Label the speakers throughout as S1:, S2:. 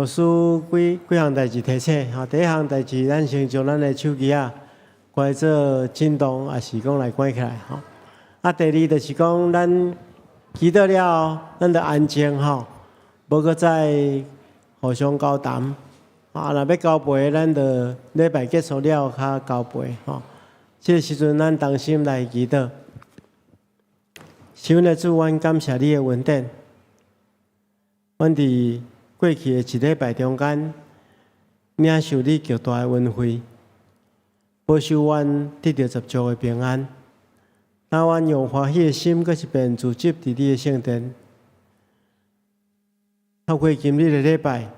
S1: 牧師幾幾項代誌提醒，吼，第一項代誌，咱先將咱的手機仔關做震動，抑是講來關起來，吼。啊，第二就是講，咱祈禱了後，咱就安靜，吼，無閣再互相交談。啊，若欲交陪，咱就禮拜結束了較交陪，吼。這个時陣，咱同心來祈禱。親愛的主，阮感謝你的恩典。阮佇過去的一禮拜中間，領受你極大的恩惠，保守阮得著十足的平安。當阮用歡喜的心，閣一遍聚集佇你的聖殿，透過今日的禮拜，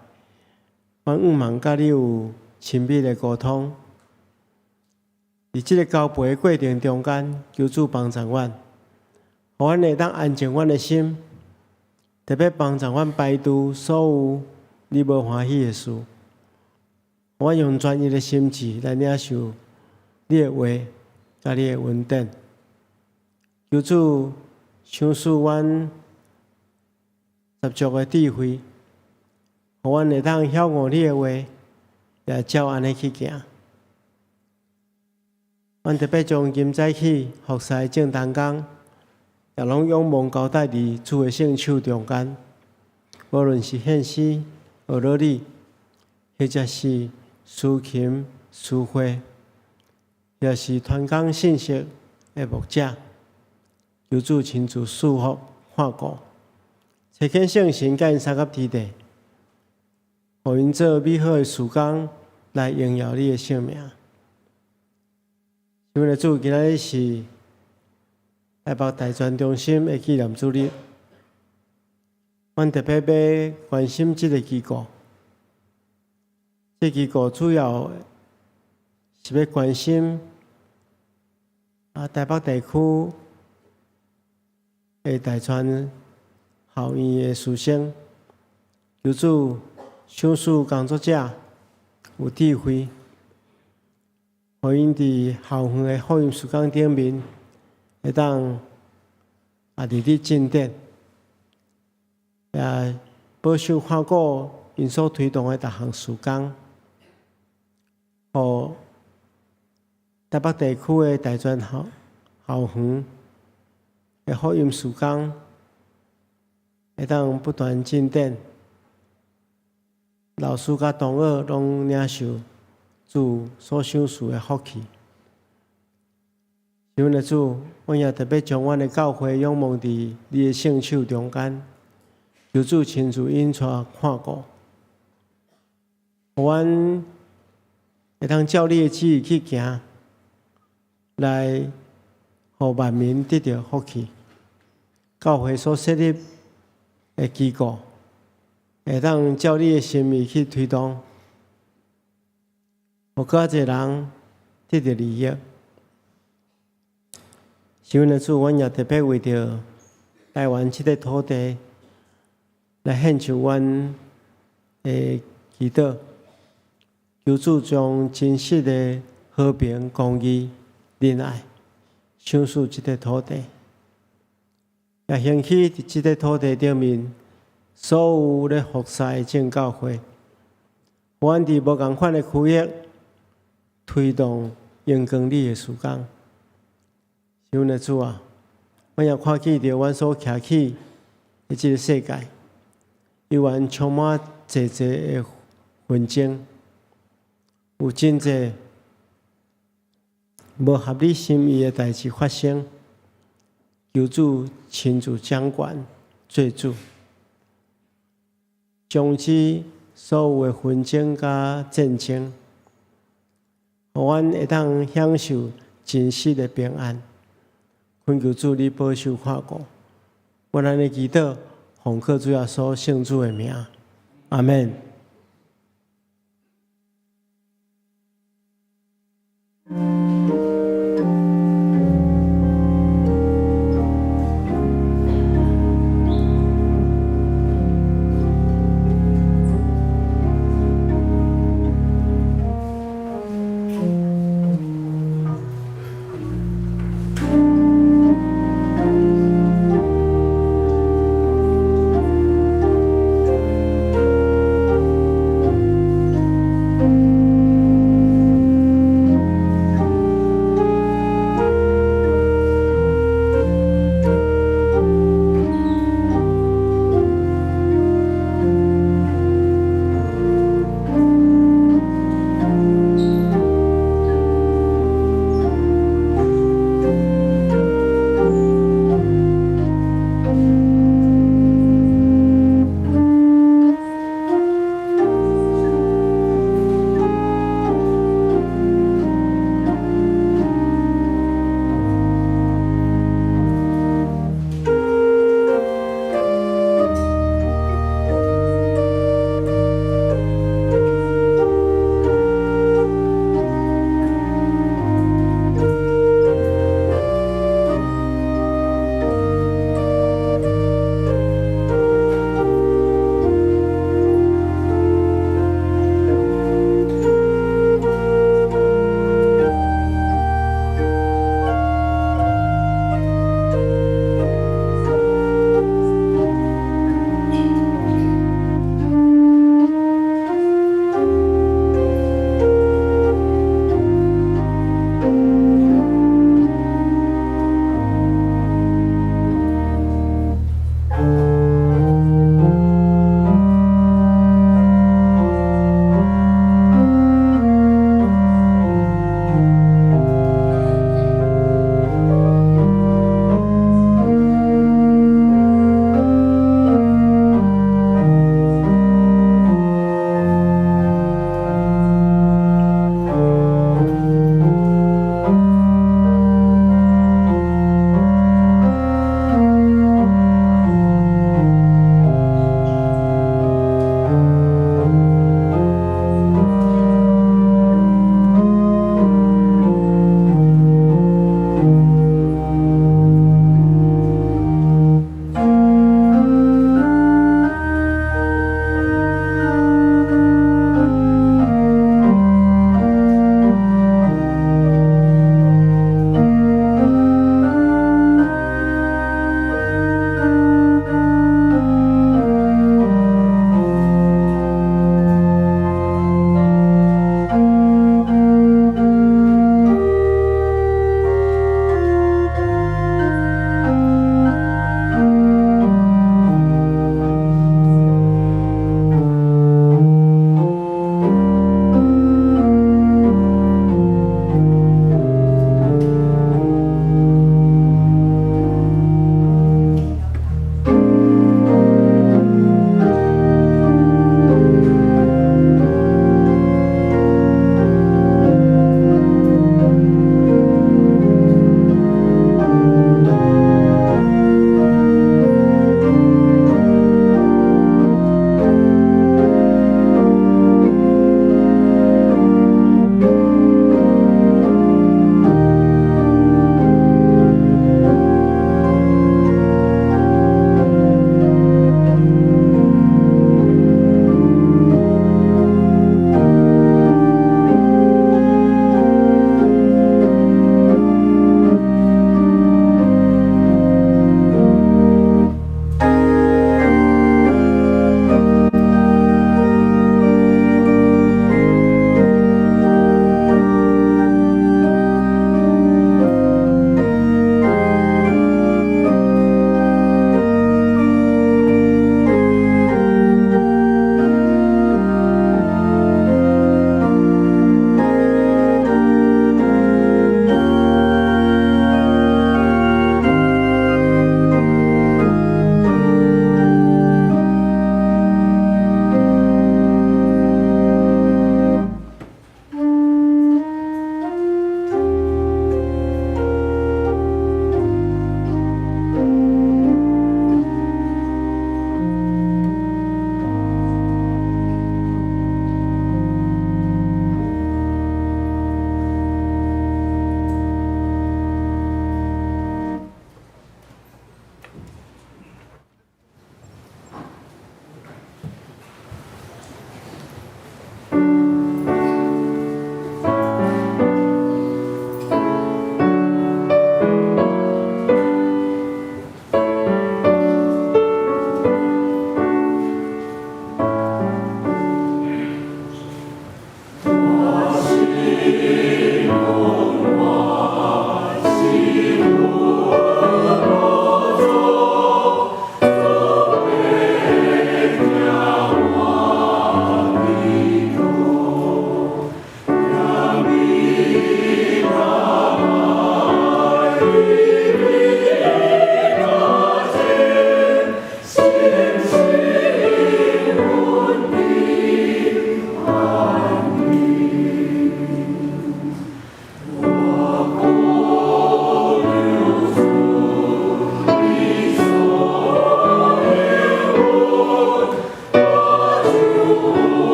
S1: 阮向望佮你有親密的溝通。佇這个交陪的過程中間，求主幫助阮，予阮會當安靜阮的心，特別幫助阮排除所有你無歡喜的事，予阮用專一的心志來領受你的話，佮你的恩典。求主賞賜阮十足的智慧，予阮會當曉悟你的話，也照按呢去行。阮特別將今早起服侍的眾同工，也攏仰望交代佇主的聖手中間。無論是獻詩、學樂理，或者是司琴、司會，抑是傳講信息的牧者，求主親自賜福看顧，差遣聖神佮𪜶相佮佇地，予𪜶做美好的事工來榮耀你的聖名。親愛的主，今仔日是台北大專中心的紀念主日，阮特別欲關心這个機構。這個機構主要是欲關心台北地區的大專校院的師生，求主賞賜工作者有智慧，予𪜶佇校園的福音事工頂面，會當日日進展，也保守看顧𪜶所推動的逐項事工，予台北地區的大專校校園的福音事工會當不斷進展，老師佮同學攏領受主所賞賜的福氣。親愛的主，阮也特別將阮的教會仰望佇你的聖手中間，求主親自引帶看顧，予阮會當照你的旨意去行，來予萬民得著福氣。教會所設立的機構，會當照你的心意去推動，予閣較濟人得著利益。親愛的主，阮也特別為著台灣這个土地來獻上阮的祈禱，求主將真實的和平、公義、仁愛賞賜這个土地，也興起佇這个土地頂面所有咧服侍的眾教會，阮佇無仝款的區域推動榮光你的事工。親愛的主啊，阮也看見著阮所徛起的這个世界，猶原充滿濟濟的紛爭，有真濟無合你心意的代誌發生。求主親自掌權做主，終止所有的紛爭佮戰爭，予阮會當享受真實的平安。懇求主你保守看顧，阮按呢祈禱，奉靠主耶穌聖子的名，阿們。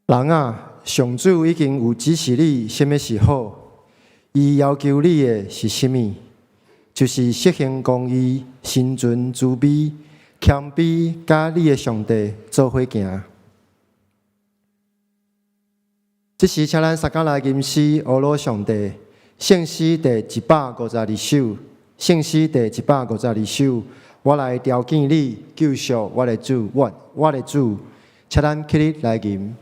S2: 人啊，上主已經有指示你啥物是好，伊要求你的是啥物？就是實行公義、心存慈悲、謙卑，佮你的上帝做伙行。這時，請咱相共來吟詩，呵咾上帝。聖詩第152首，聖詩第152首，我來朝見你，救贖我的主，我的主，請咱起立來吟。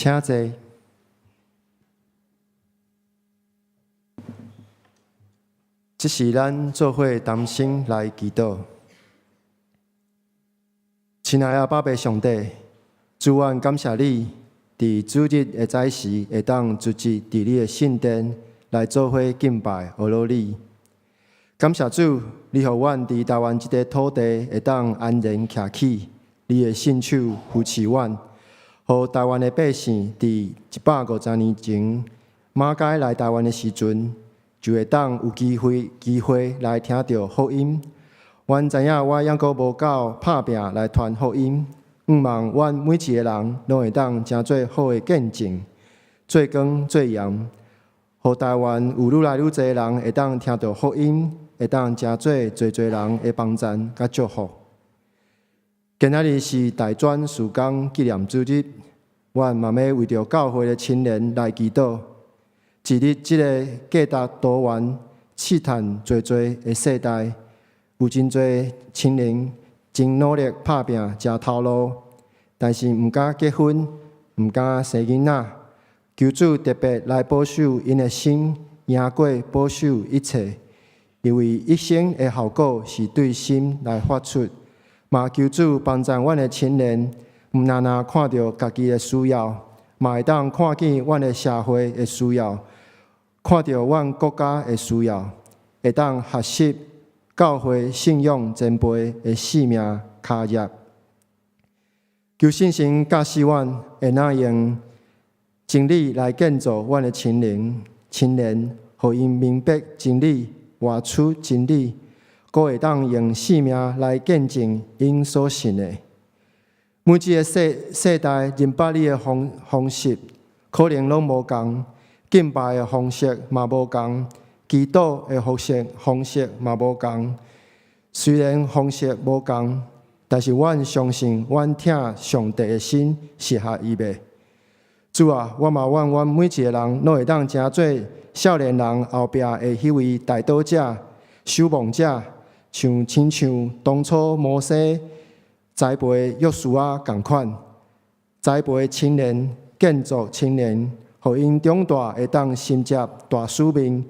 S2: 請坐。這是咱做伙同心來祈禱。親愛的阿爸父上帝，主阮感謝你，佇主日的早時會當聚集佇你的聖殿來做伙敬拜呵咾你。感謝主，你予阮佇台灣這塊土地會當安然徛起，你的聖手扶持阮，予台灣的百姓佇150年前馬偕來台灣的時陣，就會當有機會來聽著福音。阮知影我猶閣無夠拍拚來傳福音，向望阮每一个人攏會當成做好的見證，做光做鹽，予台灣有愈來愈濟人會當聽著福音，會當成做濟濟人的幫贊佮祝福。今仔日是大專事工紀念主日，阮嘛欲為著教會的青年來祈禱。一日這个價值多元、試探濟濟的世代，有真濟青年真努力拍拚、食頭路，但是毋敢結婚，毋敢生囡仔。求主特別來保守𪜶的心，贏過保守一切，因為一生的效果是對心來發出。嘛求主幫助阮的青年，毋但若看著家己的需要，嘛會當看見阮的社會的需要，看著阮國家的需要，會當學習教會信仰前輩的使命跤跡。求聖神教示阮，會當用真理來建造阮的青年，青年，予𪜶明白真理，活出真理，閣會當用生命來見證𪜶所信的。每一个世代認捌你的方式，可能攏無仝，敬拜的方式嘛無仝，祈禱的方式嘛無仝。雖然方式無仝，但是阮相信，阮疼上帝的心是合一的。主啊，我嘛願阮每一个人攏會當成做少年人後壁的彼位代禱者、守望者，像親像當初摩西栽培約書亞仝款，栽培青年、建造青年，予𪜶長大會當承接大使命，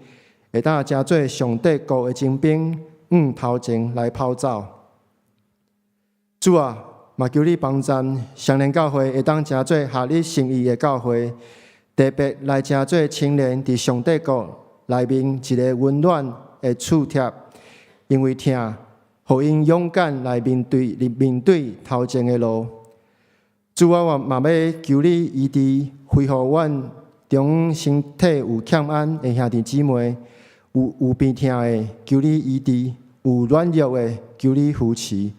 S2: 會當成做上帝國的精兵，向頭前來跑走。主啊，嘛求你幫贊雙連教會會當成做合你心意的教會，特別來成做青年佇上帝國內面一个溫暖的刺貼，因為疼，予𪜶勇敢來面對頭前的路。主啊，我嘛欲求你醫治恢復阮中身體有欠安的兄弟姊妹，有病痛的，求你醫治；有軟弱的，求你扶持。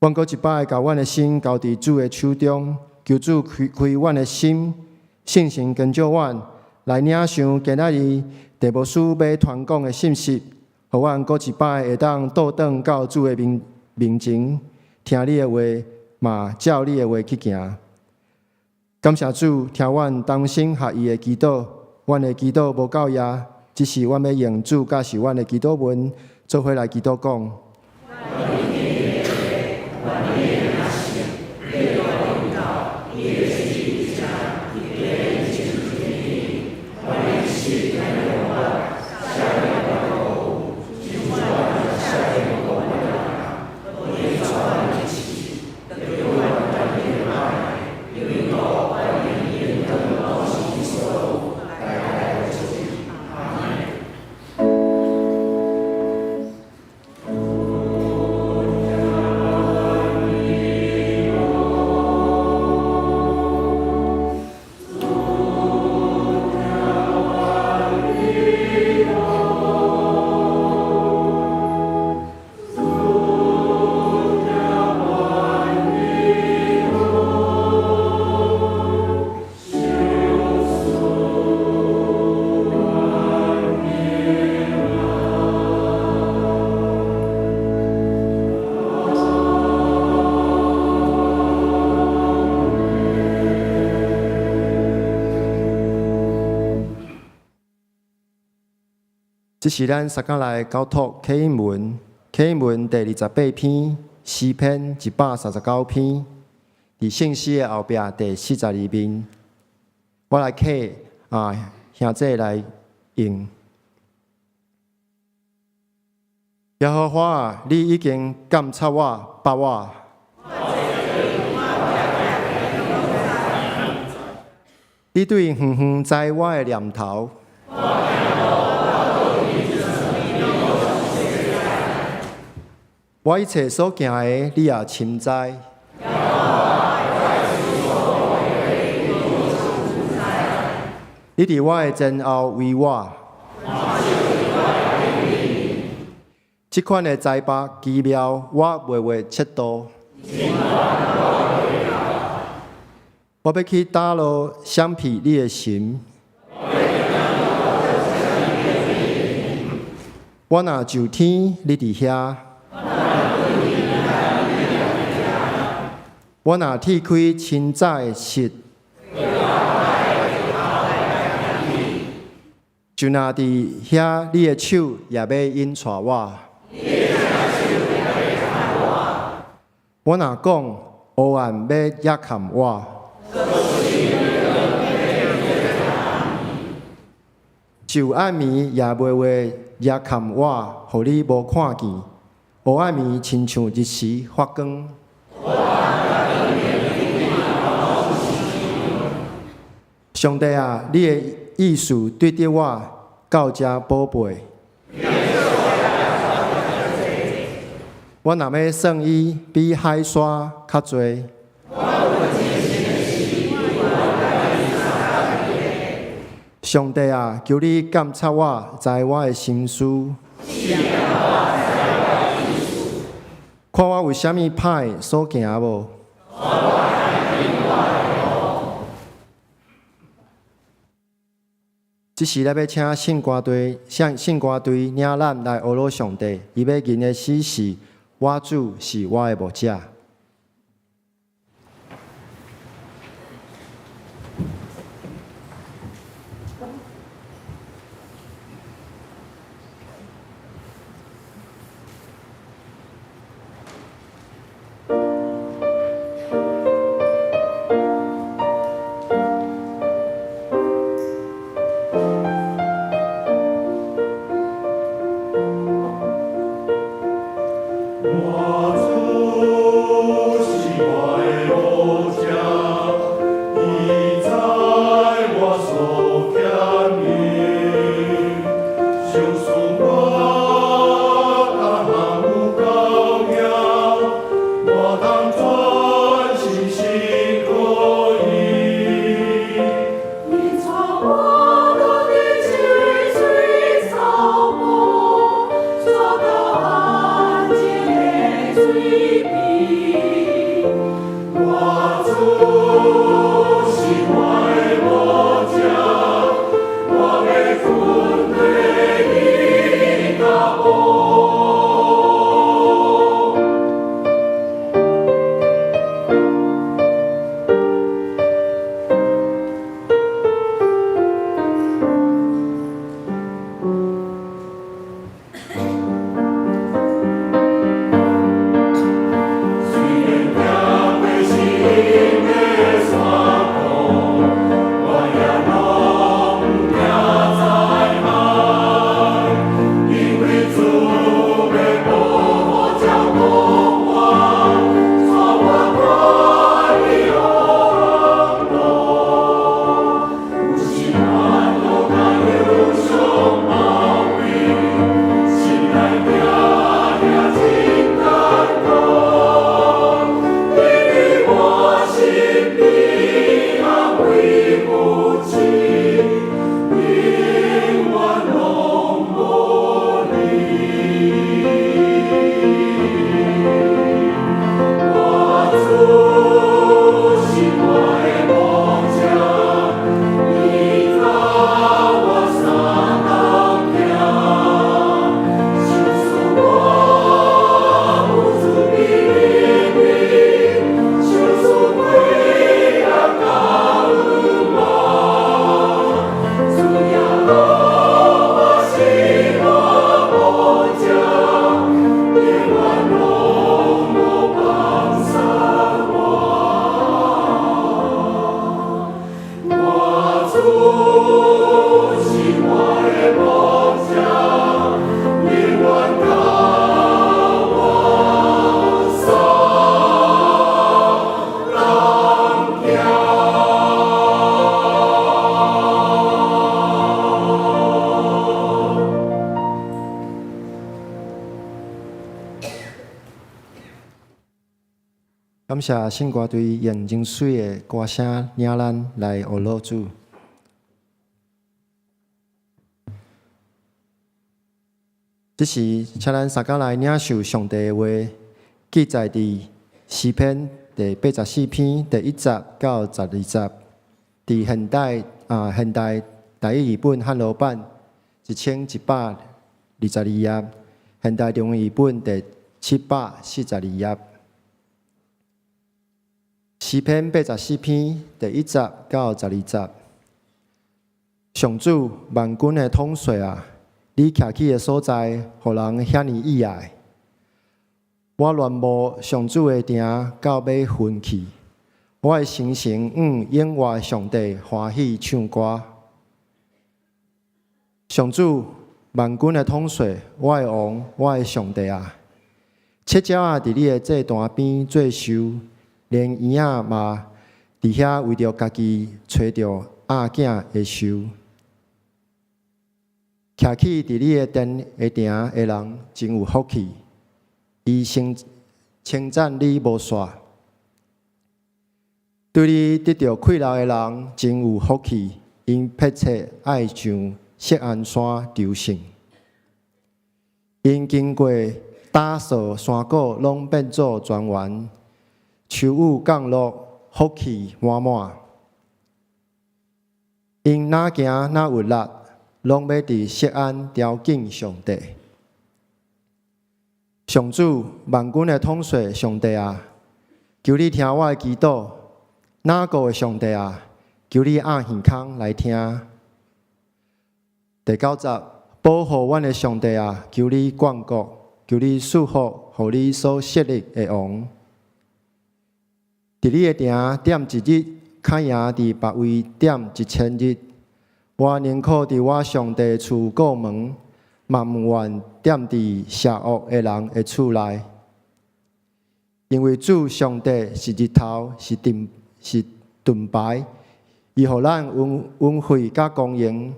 S2: 阮閣一擺共阮的心交佇主的手中，求主開開阮的心，聖神光照阮，來領受今仔日鄭牧師欲傳講的信息，予阮閣一擺會當倒轉到主的面前，聽你的話，嘛照你的話去行。感謝主，聽阮同心合意的祈禱，阮的祈禱無夠額，只是阮欲用主教示阮的祈禱文，做伙來祈禱講。這是咱相共來交託啟應文，啟應文第28篇，詩篇139篇，佇聖詩的後壁第42面。我來請兄弟來用。耶和華啊，你已經鑒察我，捌我。你對遠遠知我的念頭。我一切所行的，你也深知。你佇我的前後圍我。這款的財寶奇妙，我袂會測度。我欲去佗落閃避你的神？我若上天，你佇遐；我若鐵開深早的室，就若佇遐，你的手也欲引帶我。我若講黑暗欲掩蓋我，就暗暝也袂會遮蓋我，予你無看見。黑暗暝親像日時發光。上帝啊，你的意思對著我到遮寶貝。我若欲算伊比海沙較濟。上帝啊，求你鑒察我，知我的心思。看我有啥物歹所行無？這時，咱欲請聖歌隊、聖歌隊領咱來呵咾上帝。伊欲吟的詩是：我主是我的牧者。
S3: 我主是我的牧者，伊知我所欠的，相信我逐项有够额，我通专心信靠伊。
S4: 伊帶我倒佇清水草埔，帶到安靜的水邊。
S3: 我主是我的牧者，我欲跟隨伊腳步。雖然行過死蔭的山谷，我也攏毋驚災害，因為主
S2: 感謝聖歌隊用真媠的歌聲領咱來學老主。這時，請咱三工來領受上帝的話，記載佇詩篇第八十四篇第一節到十二節，佇現代啊現代台語譯本漢羅版1122頁，現代中文譯本第742頁。詩篇八十四篇第一節到十二節，上主萬軍的統帥啊，你徛起的所在，予人遐爾意愛。我戀慕上主的殿到欲昏去，我的心神向永活上帝歡喜唱歌。上主萬軍的統帥，我的王，我的上帝啊，七鳥仔佇你的祭壇邊做岫，連鷹仔嘛佇遐為著家己揣著仔囝的岫。徛起佇你的殿的埕的人真有福氣，伊先稱讚你無煞。對你得著快樂的人真有福氣，𪜶迫切愛上錫安山朝聖。𪜶經過打掃山谷，攏變做莊園。秋雨降落，福氣滿滿。𪜶若行若活力，攏欲佇錫安朝見上帝。上主萬軍的統帥上帝啊，求你聽我的祈禱。雅各的上帝啊，求你掩耳孔來聽。第九節，保護阮的上帝啊，求你眷顧，求你賜福，予你所設立的王。佇你的埕踮一日，較贏佇別位踮一千日。我寧可佇我上帝厝顧門，嘛毋願踮佇邪惡的人的厝內。因為主上帝是日頭，是盾是盾牌，伊予咱恩恩惠佮光榮。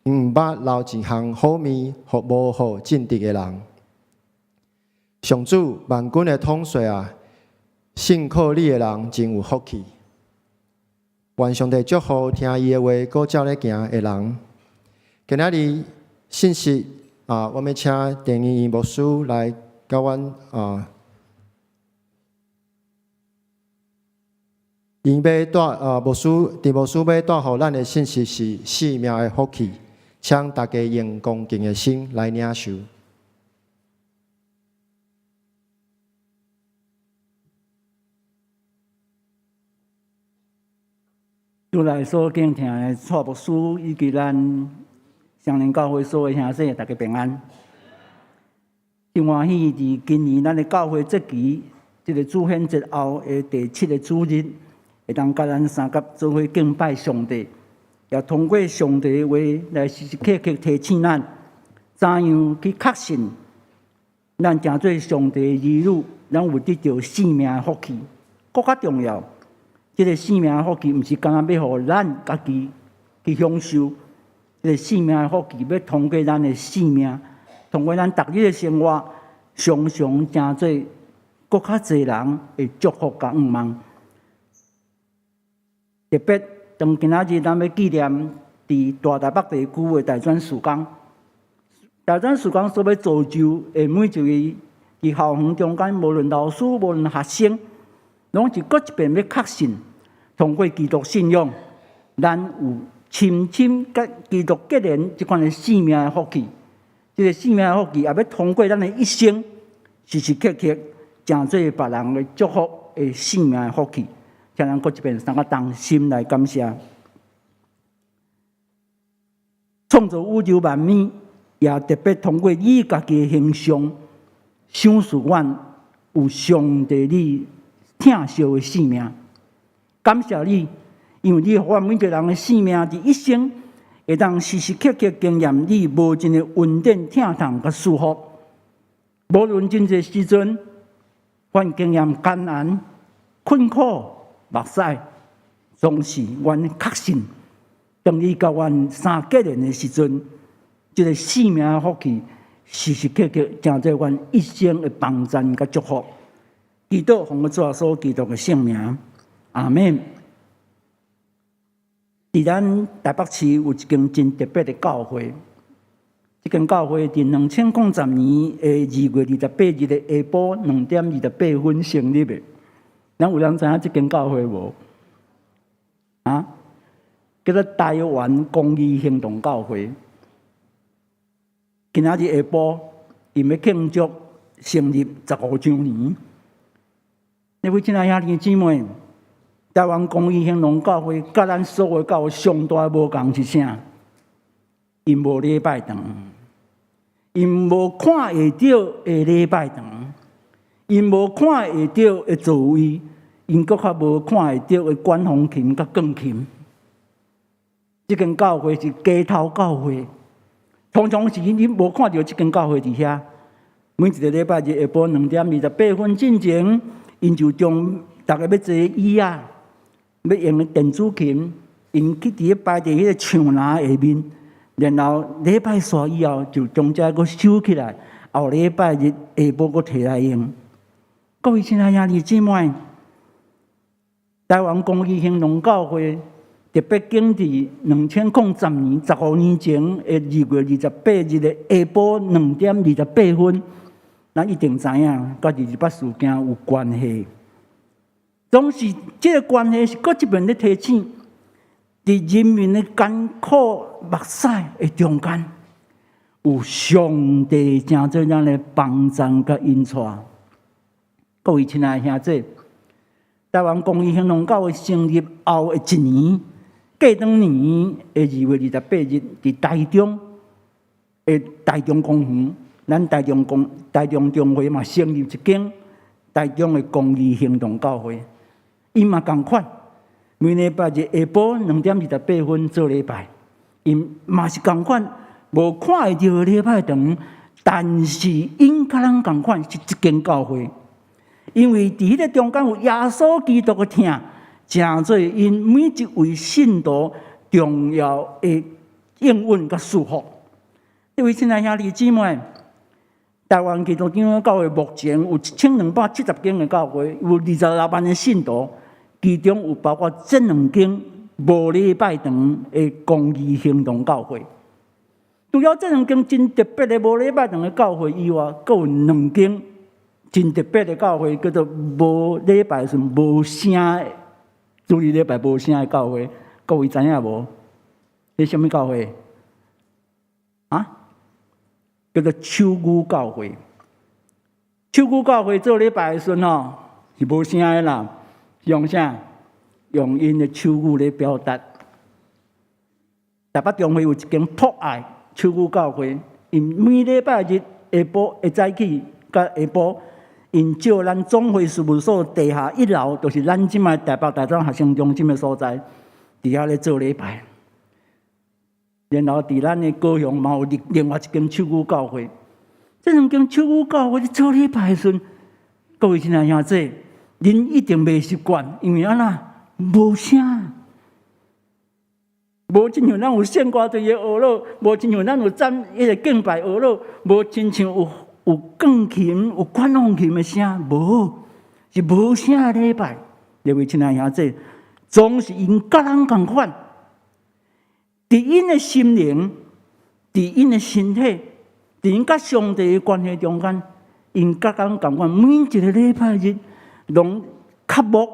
S2: 伊毋捌留一項好物，予無予正直的人。上主萬軍的統帥啊！信靠你的人真有福氣。願上帝祝福聽伊的話，閣照咧行的人。今仔日信息啊，我欲請鄭英英牧師來佮阮啊，𪜶欲帶啊牧師，鄭牧師欲帶予咱的信息是性命的福氣，請大家用恭敬的心來領受。
S5: 主內所敬聽的蔡牧師以及咱雙連教會所有兄弟，大家平安。真歡喜佇今年咱的教會節期，這个主顯節後的第七个主日，會當佮咱相佮做伙敬拜上帝，也通過上帝的話來時時刻刻提醒咱，怎樣去確信咱成做上帝的兒女，咱有得著生命的福氣，閣較重要。這个生命的福氣，毋是干焦欲予咱家己去享受。這个生命的福氣，欲通過咱的生命，通過咱逐日的生活，常常成做閣較濟人的祝福佮向望。特別當今仔日咱欲紀念佇大台北地區的大專事工，大專事工所欲造就的每一位佇校園中間，無論老師，無論學生，攏是閣一遍欲確信，通過基督信仰，咱有深深佮基督結連這款的生命的福氣。這个生命的福氣也欲通過咱的一生，時時刻刻成做別人的祝福的生命的福氣。請咱閣一遍三個同心來感謝。創造宇宙萬物，也特別通過你家己的形象，賞賜阮有上帝你疼惜的生命。感謝你，因為你予阮每一个人的生命佇一生，會當時時刻刻經驗你無盡的恩典、疼痛佮祝福。無論真濟時陣，阮經驗艱難、困苦、目屎，總是阮確信，當你佮阮相結連的時陣，這个生命的福氣，時時刻刻成做阮一生的幫贊佮祝福。祈禱奉我主耶穌基督的聖名，阿門。佇咱台北市有一間真特別的教會，這間教會佇2010年的2月28日的下晡2點28分成立的。咱有人知影這間教會無？啊？叫做台灣公義行動教會。今仔日下晡，𪜶欲慶祝成立15週年。各位親愛兄弟姊妹，台灣公義行動教會佮咱所有教會上大的無仝是啥？𪜶無禮拜堂，𪜶無看會著的禮拜堂，𪜶無看會著的座位，𪜶閣較無看會著的管風琴佮鋼琴。這間教會是街頭教會，常常時你無看著這間教會佇遐。每一個禮拜日下晡2點28分進前，𪜶就將逐家欲坐椅仔，欲用的電子琴，𪜶去佇咧擺佇彼個牆欄下面，然後禮拜煞以後就將這閣收起來，後禮拜日下晡閣提來用。各位親愛兄弟姊妹，台灣公義行動教會特別揀佇2010年15年前的2月28日的下晡2點28分，咱一定知影，佮228事件有關係。總是這個關係是閣一遍咧提醒，佇人民的艱苦目屎的中間，有上帝成做咱的幫贊佮引帶。各位親愛兄弟，台灣公義行動教會成立後的一年，過當年的2月28日，佇台中的台中公園，咱台中中會嘛成立一間台中的公義行動教會，𪜶嘛仝款，每禮拜日下晡2點28分做禮拜，𪜶嘛是仝款，無看會著禮拜堂，但是𪜶佮咱仝款是一間教會，因為佇彼個中間有耶穌基督的疼，成做𪜶每一位信徒重要的應允佮祝福。各位親愛兄弟姊妹，台灣基督長老教會目前有1270間的教會，有26萬的信徒，其中有包括這兩間無禮拜堂的公義行動教會。除了這兩間真特別的無禮拜堂的教會以外，閣有兩間真特別的教會，叫做無禮拜時無聲的，主日禮拜無聲的教會，各位知影無？彼啥物教會？啊？叫做手語教會。手語教會做禮拜的時陣吼，是無聲的啦，用啥？用𪜶的手語來表達。台北中會有一間朴愛手語教會，𪜶每禮拜日下晡會早起佮下晡，𪜶借咱總會事務所地下一樓，就是咱這擺台北大專學生中心的所在，佇遐咧做禮拜。然後佇咱的高雄嘛有另外一間手語教會，這兩間手語教會咧做禮拜的時陣，各位親愛兄弟，恁一定袂習慣，因為按怎無聲，無親像咱有聖歌隊的呵咾，無親像咱有讚彼個敬拜呵咾，無親像有鋼琴、有管風琴的聲，無，是無聲的禮拜。各位親愛兄弟，總是𪜶佮咱仝款。佇𪜶的心靈，佇𪜶的身體，佇𪜶佮上帝的關係中間，𪜶佮咱仝款，每一個禮拜日，攏渴慕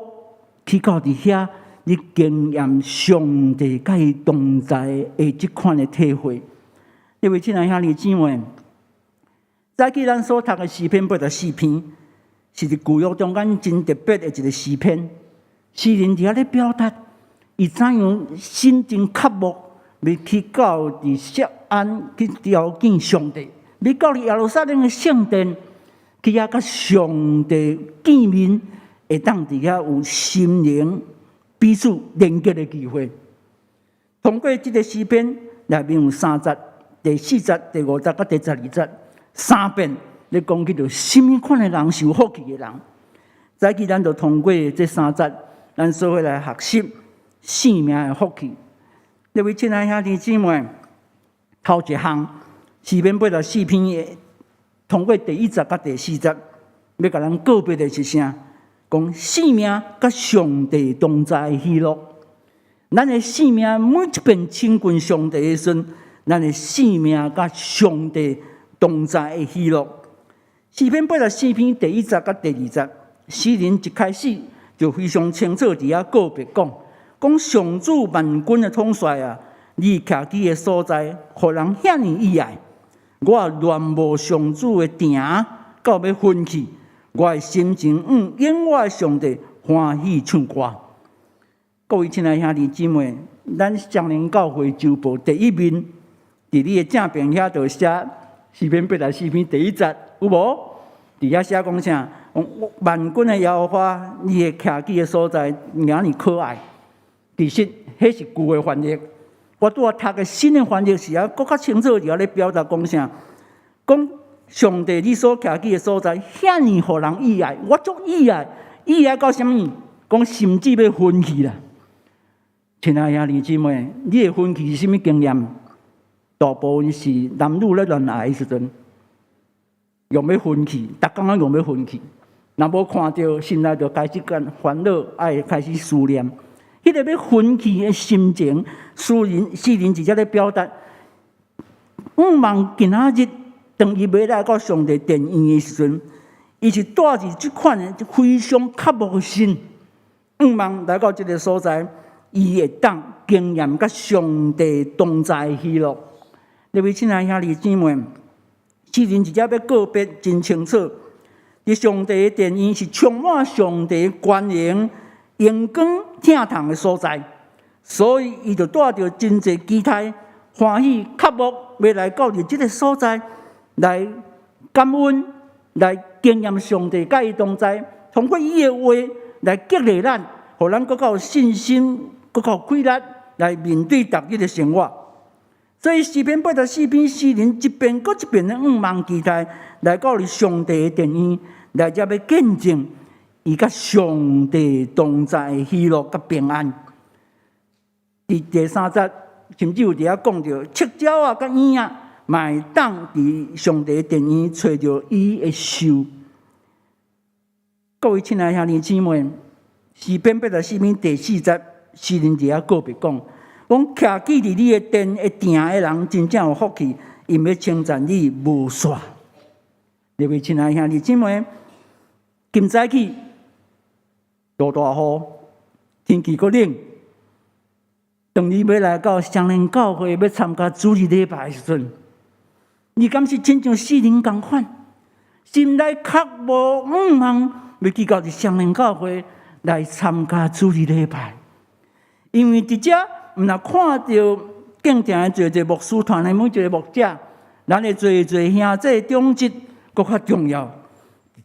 S5: 去到佇遐，去經驗上帝佮伊同在的這款的體會。各位親愛兄弟姊妹，早起咱所讀的詩篇84篇，是佇舊約中間真特別的一個詩篇。詩人佇遐咧表達，伊怎樣心情渴慕，欲去到佇錫安去朝見上帝，欲到佇耶路撒冷的聖殿，去遐佮上帝見面，會當佇遐有心靈彼此連結的機會。通過這個詩篇內面有三節，第四節、第五節佮第12節三遍，咧講起著啥物款的人是有福氣的人。早起咱就通過這三節，咱做伙來學習生命的福氣。各位親愛兄弟姊妹，頭一項詩篇84篇的，通過第一節佮第四節，欲共咱告別的是啥？講生命佮上帝同在的喜樂。咱的生命每一遍親近上帝的時陣，咱的生命佮上帝同在的喜樂。詩篇84篇第一節佮第二節，詩人一開始就非常清楚佇遐告別講，講上主萬軍的統帥啊，你徛起的所在，予人遐爾喜愛。我戀慕上主的殿，到欲昏去。我的心情向永活的上帝歡喜唱歌。各位親愛兄弟姊妹，咱雙靈教會週報第一面，佇你的正邊遐就寫詩篇八十四篇第一節，有無？佇遐寫講啥？萬軍的耶和華，你的徛起的所在，遮爾可愛。其實，彼是舊的翻譯。我拄仔讀的新的翻譯時啊，閣較清楚佇遐咧表達講啥？講上帝你所徛起的所在，遐爾予人喜愛，我足喜愛，喜愛到啥物？講甚至欲昏去啦。親愛兄弟姊妹，你的昏去是啥物經驗？大部分是男女咧戀愛的時陣，用欲昏去，逐工仔用欲昏去。若無看著，心內就開始感煩惱，愛開始思念。彼個欲昏去的心情，詩人直接咧表達。向望今仔日，當伊欲來到上帝殿院的時陣，伊是帶著這款的非常渴慕的心，向望來到這个所在，伊會當經驗佮上帝同在的喜樂。各位親愛兄弟姊妹，詩人直接欲告別真清楚，佇上帝的殿院是充滿上帝權榮、榮光、疼痛的所在，所以伊就帶著真濟期待、歡喜、渴慕，欲來到佇這个所在來感恩、來經驗上帝佮伊同在，通過伊的話來激勵咱，予咱閣較有信心、閣較有氣力來面對逐日的生活。所以詩篇八十四篇詩人一遍閣一遍的向望期待，來到佇上帝的殿院，來遮欲見證伊佮上帝同在的喜樂佮平安。佇第三節，甚至有佇遐講著，赤鳥仔佮鷹仔，嘛會當佇上帝殿院揣著伊的岫。各位親愛兄弟姊妹，詩篇八十四篇第四節，詩人佇遐告別講：講徛起佇你的殿的埕的人，真正有福氣，𪜶欲稱讚你無煞。各位親愛兄弟姊妹，今早起落大雨，天氣閣冷。當你欲來到雙靈教會欲參加主日禮拜的時陣，你敢是親像詩人仝款，心內渴慕向望欲去到佇雙靈教會來參加主日禮拜？因為佇遮毋但看著敬堂的濟濟牧師團的每一个牧者，咱的濟濟兄弟長執，閣較重要，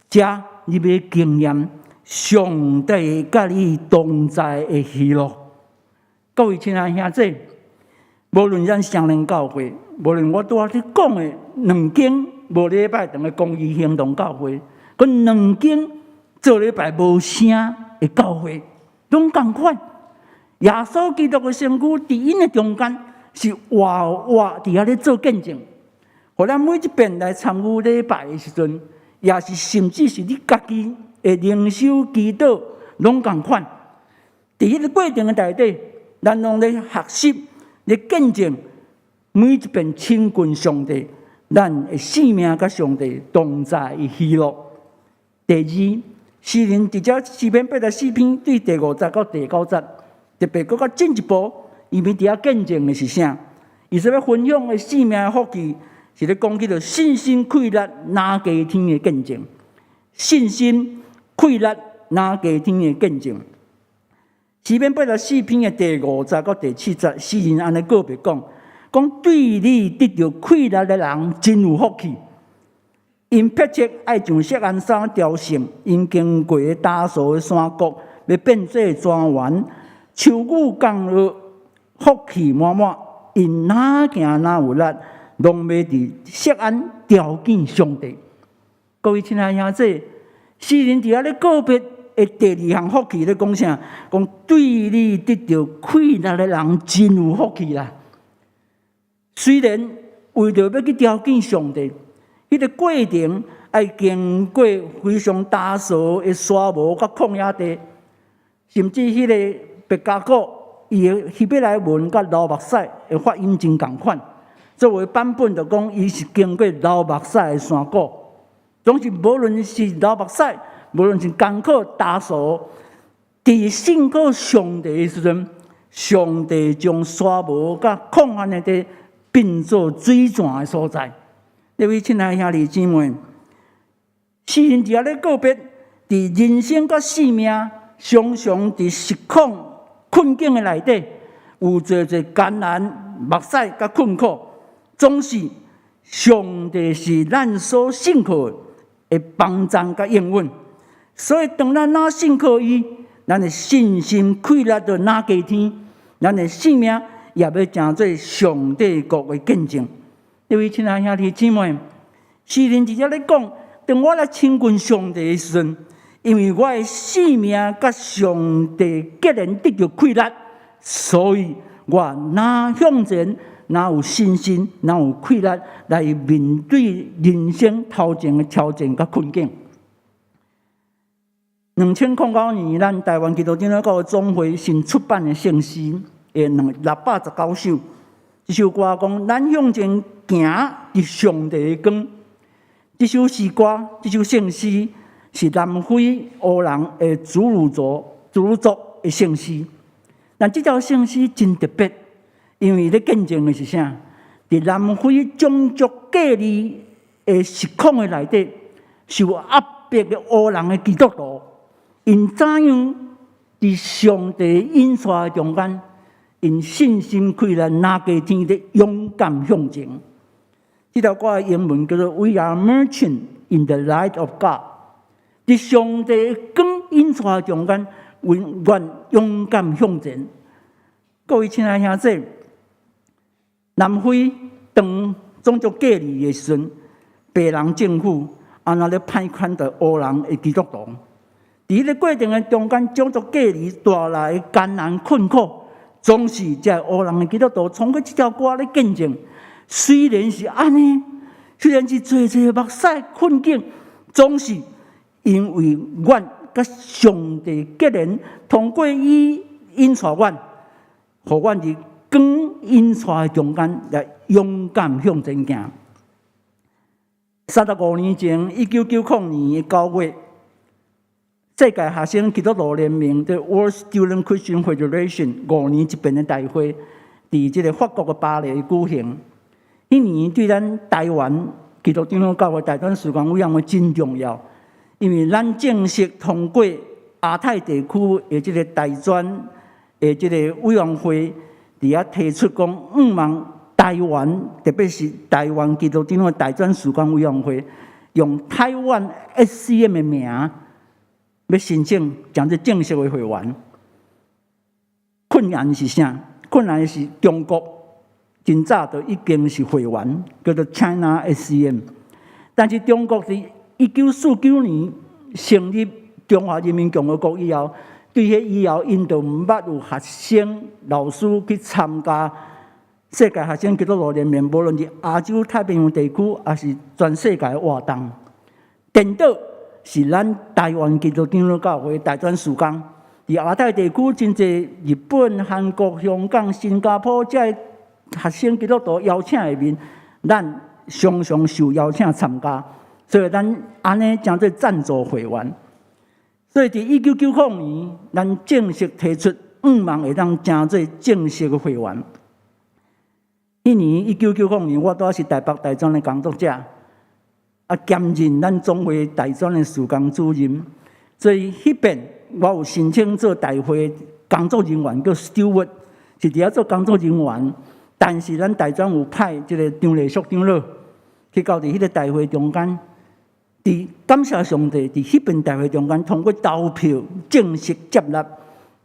S5: 遮你欲經驗上帝佮你同在的喜樂。各位親愛兄弟，無論咱雙靈教會，無論我拄仔咧講的兩間無禮拜堂的公益行動教會，佮兩間做禮拜無聲的教會，攏仝款。耶穌基督的身軀佇𪜶的中間是活活佇遐咧做見證。予咱每一遍來參與禮拜的時陣，也是甚至是你家己的靈修祈禱，攏仝款。佇彼个過程的內底，咱攏咧學習、咧見證，每一遍親近上帝，咱的生命佮上帝同在的喜樂。第二，詩人佇遮詩篇八十四篇對第五節到第九節，特別閣較進一步，伊佇遐見證的是啥？伊所欲分享的生命的福氣，是咧講起著信心氣力若加添的見證。信心氣力若加添的見證。詩篇八十四篇的第五節到第七節，詩人按呢告別講，講對你得著氣力的人真有福氣。𪜶迫切愛上錫安山朝聖，𪜶經過大數的山谷，欲變做莊園，秋雨降落，福氣滿滿。𪜶若行若有力，攏欲佇錫安朝見上帝。各位親愛兄弟，詩人佇遐咧告別的第二項福氣咧講啥？講對你得著氣力的人真有福氣啦。雖然為著欲去朝見上帝，彼個過程愛經過非常焦燥的沙漠佮曠野地，甚至彼个別加谷，伊的希伯來文佮流目屎的發音真仝款。作為版本就講，伊是經過流目屎的山谷。總是無論是流目屎，無論是艱苦焦燥，佇信靠上帝的時陣，上帝將沙漠佮曠旱的地變做水泉的所在。各位親愛兄弟姊妹，詩人佇遐咧告別，佇人生佮生命，常常佇失控困境的內底，有濟濟艱難、目屎佮困苦，總是上帝是咱所信靠的幫贊佮應允。所以當咱若信靠伊，咱的信心氣力就若加添，咱的生命也欲成做上帝國的見證。各位親愛兄弟姊妹，詩人佇遮咧講，當我來親近上帝的時陣，因為我的生命佮上帝結連得著氣力，所以我若向前，若有信心，若有氣力來面對人生頭前的挑戰佮困境。2009年，咱台灣基督長老教會總會新出版的聖詩，的269首，這首歌講咱向前行佇上帝的光。這首詩歌，這首聖詩是南非黑人的祖魯族、祖魯族的聖詩。但這條聖詩真特別，因為咧見證的是啥？佇南非種族隔離的時空的內底，受壓迫的黑人的基督徒，𪜶怎樣佇上帝引帶的中間，𪜶信心氣力若加添咧勇敢向前。這條歌的英文叫做 “We are marching in the light of God”。佇上帝的光引帶的中間，永遠勇敢向前。各位親愛兄弟，南非當種族隔離的時陣，白人政府按怎咧歹看待黑人的基督徒？佇彼个過程的中間，種族隔離帶來的艱難困苦，總是這黑人的基督徒創過這條歌咧見證。雖然是按呢，雖然是濟濟目屎困境，總是因為阮佮上帝結連，通過伊引帶阮，予阮佇光引帶的中間來勇敢向前行。35年前，1990年9月，世界學生基督徒聯盟的 World Student Christian Federation 5年一遍的大會，佇這个法國的巴黎舉行。彼年對咱台灣基督長老教會大專事工委員會真重要，因為咱正式通過亞太地區的這个大專的這个委員會，佇遐提出講，向望台灣，特別是台灣基督長老大專事工委員會，用台灣 SCM 的名，欲申請成做正式的會員。困難是啥？困難是中國真早就已經是會員，叫做 China SCM。但是中國佇1949年成立中華人民共和國以後，對彼以後，𪜶就毋捌有學生、老師去參加世界學生基督徒聯盟，無論是亞洲太平洋地區，抑是全世界的活動。顛倒是咱台灣基督長老教會大專事工，佇亞太地區真濟日本、韓國、香港、新加坡這个學生基督徒邀請的面，咱常常受邀請參加，所以咱按呢成做贊助會員。所以佇1990年，咱正式提出向望會當成做正式的會員。彼年1990年，我拄仔是台北大專的工作者，兼任咱總會大專的事工主任，所以彼遍我有申請做大會工作人員，叫 steward，是佇遐做工作人員。但是咱大專有派這个張麗淑長老去到佇彼个大會中間，佇感謝上帝，佇彼遍大會中間通過投票正式接納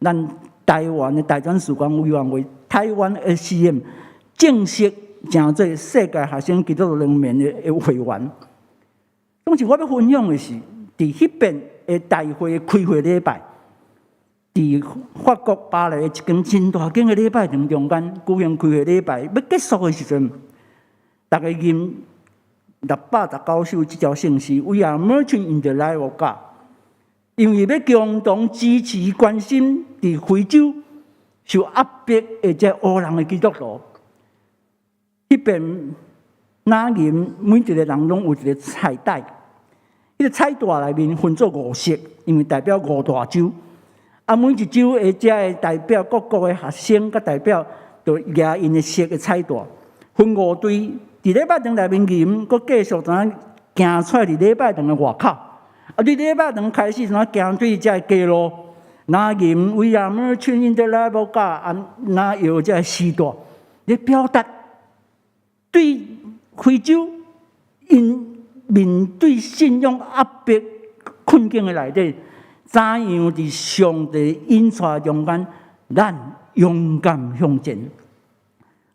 S5: 咱台灣的大專事工委員會台灣 SCM 正式成做世界學生基督徒聯盟的會員。總之，我欲分享的是，佇彼遍的大會開會禮拜，佇法國巴黎一間真大間的禮拜堂中間舉行開會禮拜，欲結束的時陣，逐家吟619首這條聖詩，We are marching in the light of God，因為欲共同支持關心佇非洲受壓迫的這烏人的基督徒。彼邊那人每一個人攏有一個彩帶，彼個彩帶內面分做五色，因為代表五大洲。啊，每一洲的這个代表各國的學生，佮代表就舉𪜶的色的彩帶，分五隊。佇禮拜堂內面吟，閣繼續怎行出來佇禮拜堂的外口。啊，佇禮拜堂開始怎行對這个街路，若吟 We are marching in the light of God，啊，若搖這个絲帶，咧表達對非洲𪜶面對信仰壓迫困境的內底，怎樣佇上帝引帶中間，咱勇敢向前。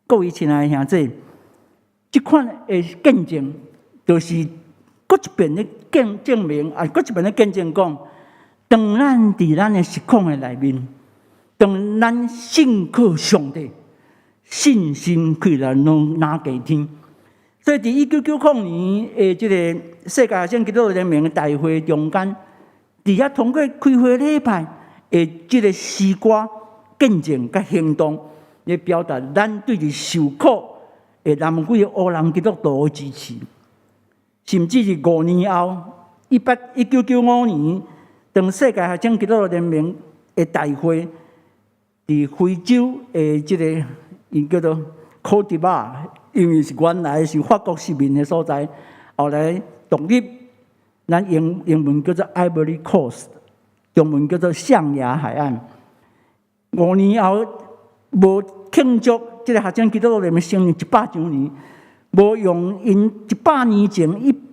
S5: 各位親愛的兄弟，這款的見證，就是閣一遍的見證明，啊，閣一遍的見證講，當咱佇咱的失控的內面，當咱信靠上帝，信心開來攏哪加天。所以，佇1990年的這個世界學生基督徒聯盟的大會中間，佇遐通過開會禮拜的這個詩歌見證佮行動，來表達咱對佇受苦的南非烏人基督徒的支持。甚至是5年後，1995年，當世界學生基督徒聯盟的大會佇非洲的這個𪜶叫做科迪瓦，因為是原來是法國殖民的所在，後來獨立，咱英文叫做 Ivory Coast，中文叫做象牙海岸。5年後，無慶祝這個學生基督徒聯盟成立100週年，無用𪜶100年前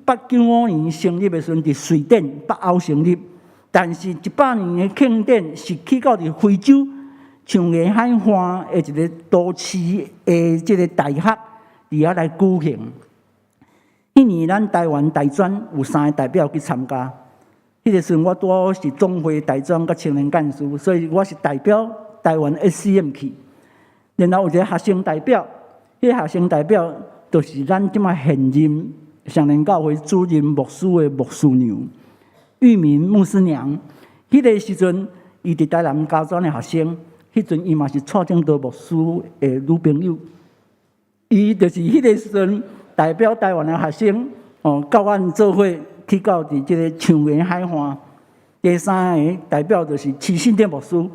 S5: 1895年成立的時陣，佇瑞典北歐成立，但是一百年的慶典是去到佇非洲象牙海岸的一個都市的這個大學佇遐來舉行。彼年咱台灣大專有三個代表去參加，彼個時陣我拄好是總會大專佮青年幹事，所以我是代表台灣 SCM 去。然後有一個學生代表，彼個學生代表就是咱這擺現任雙連教會主任牧師的牧師娘玉敏牧師娘。彼個時陣，伊佇台南家專的學生，彼陣伊嘛是蔡正道牧師的女朋友。伊就是彼個時陣代表台灣的學生，哦，佮阮做伙去到佇這個象牙海岸。第三個代表就是徐信典牧師，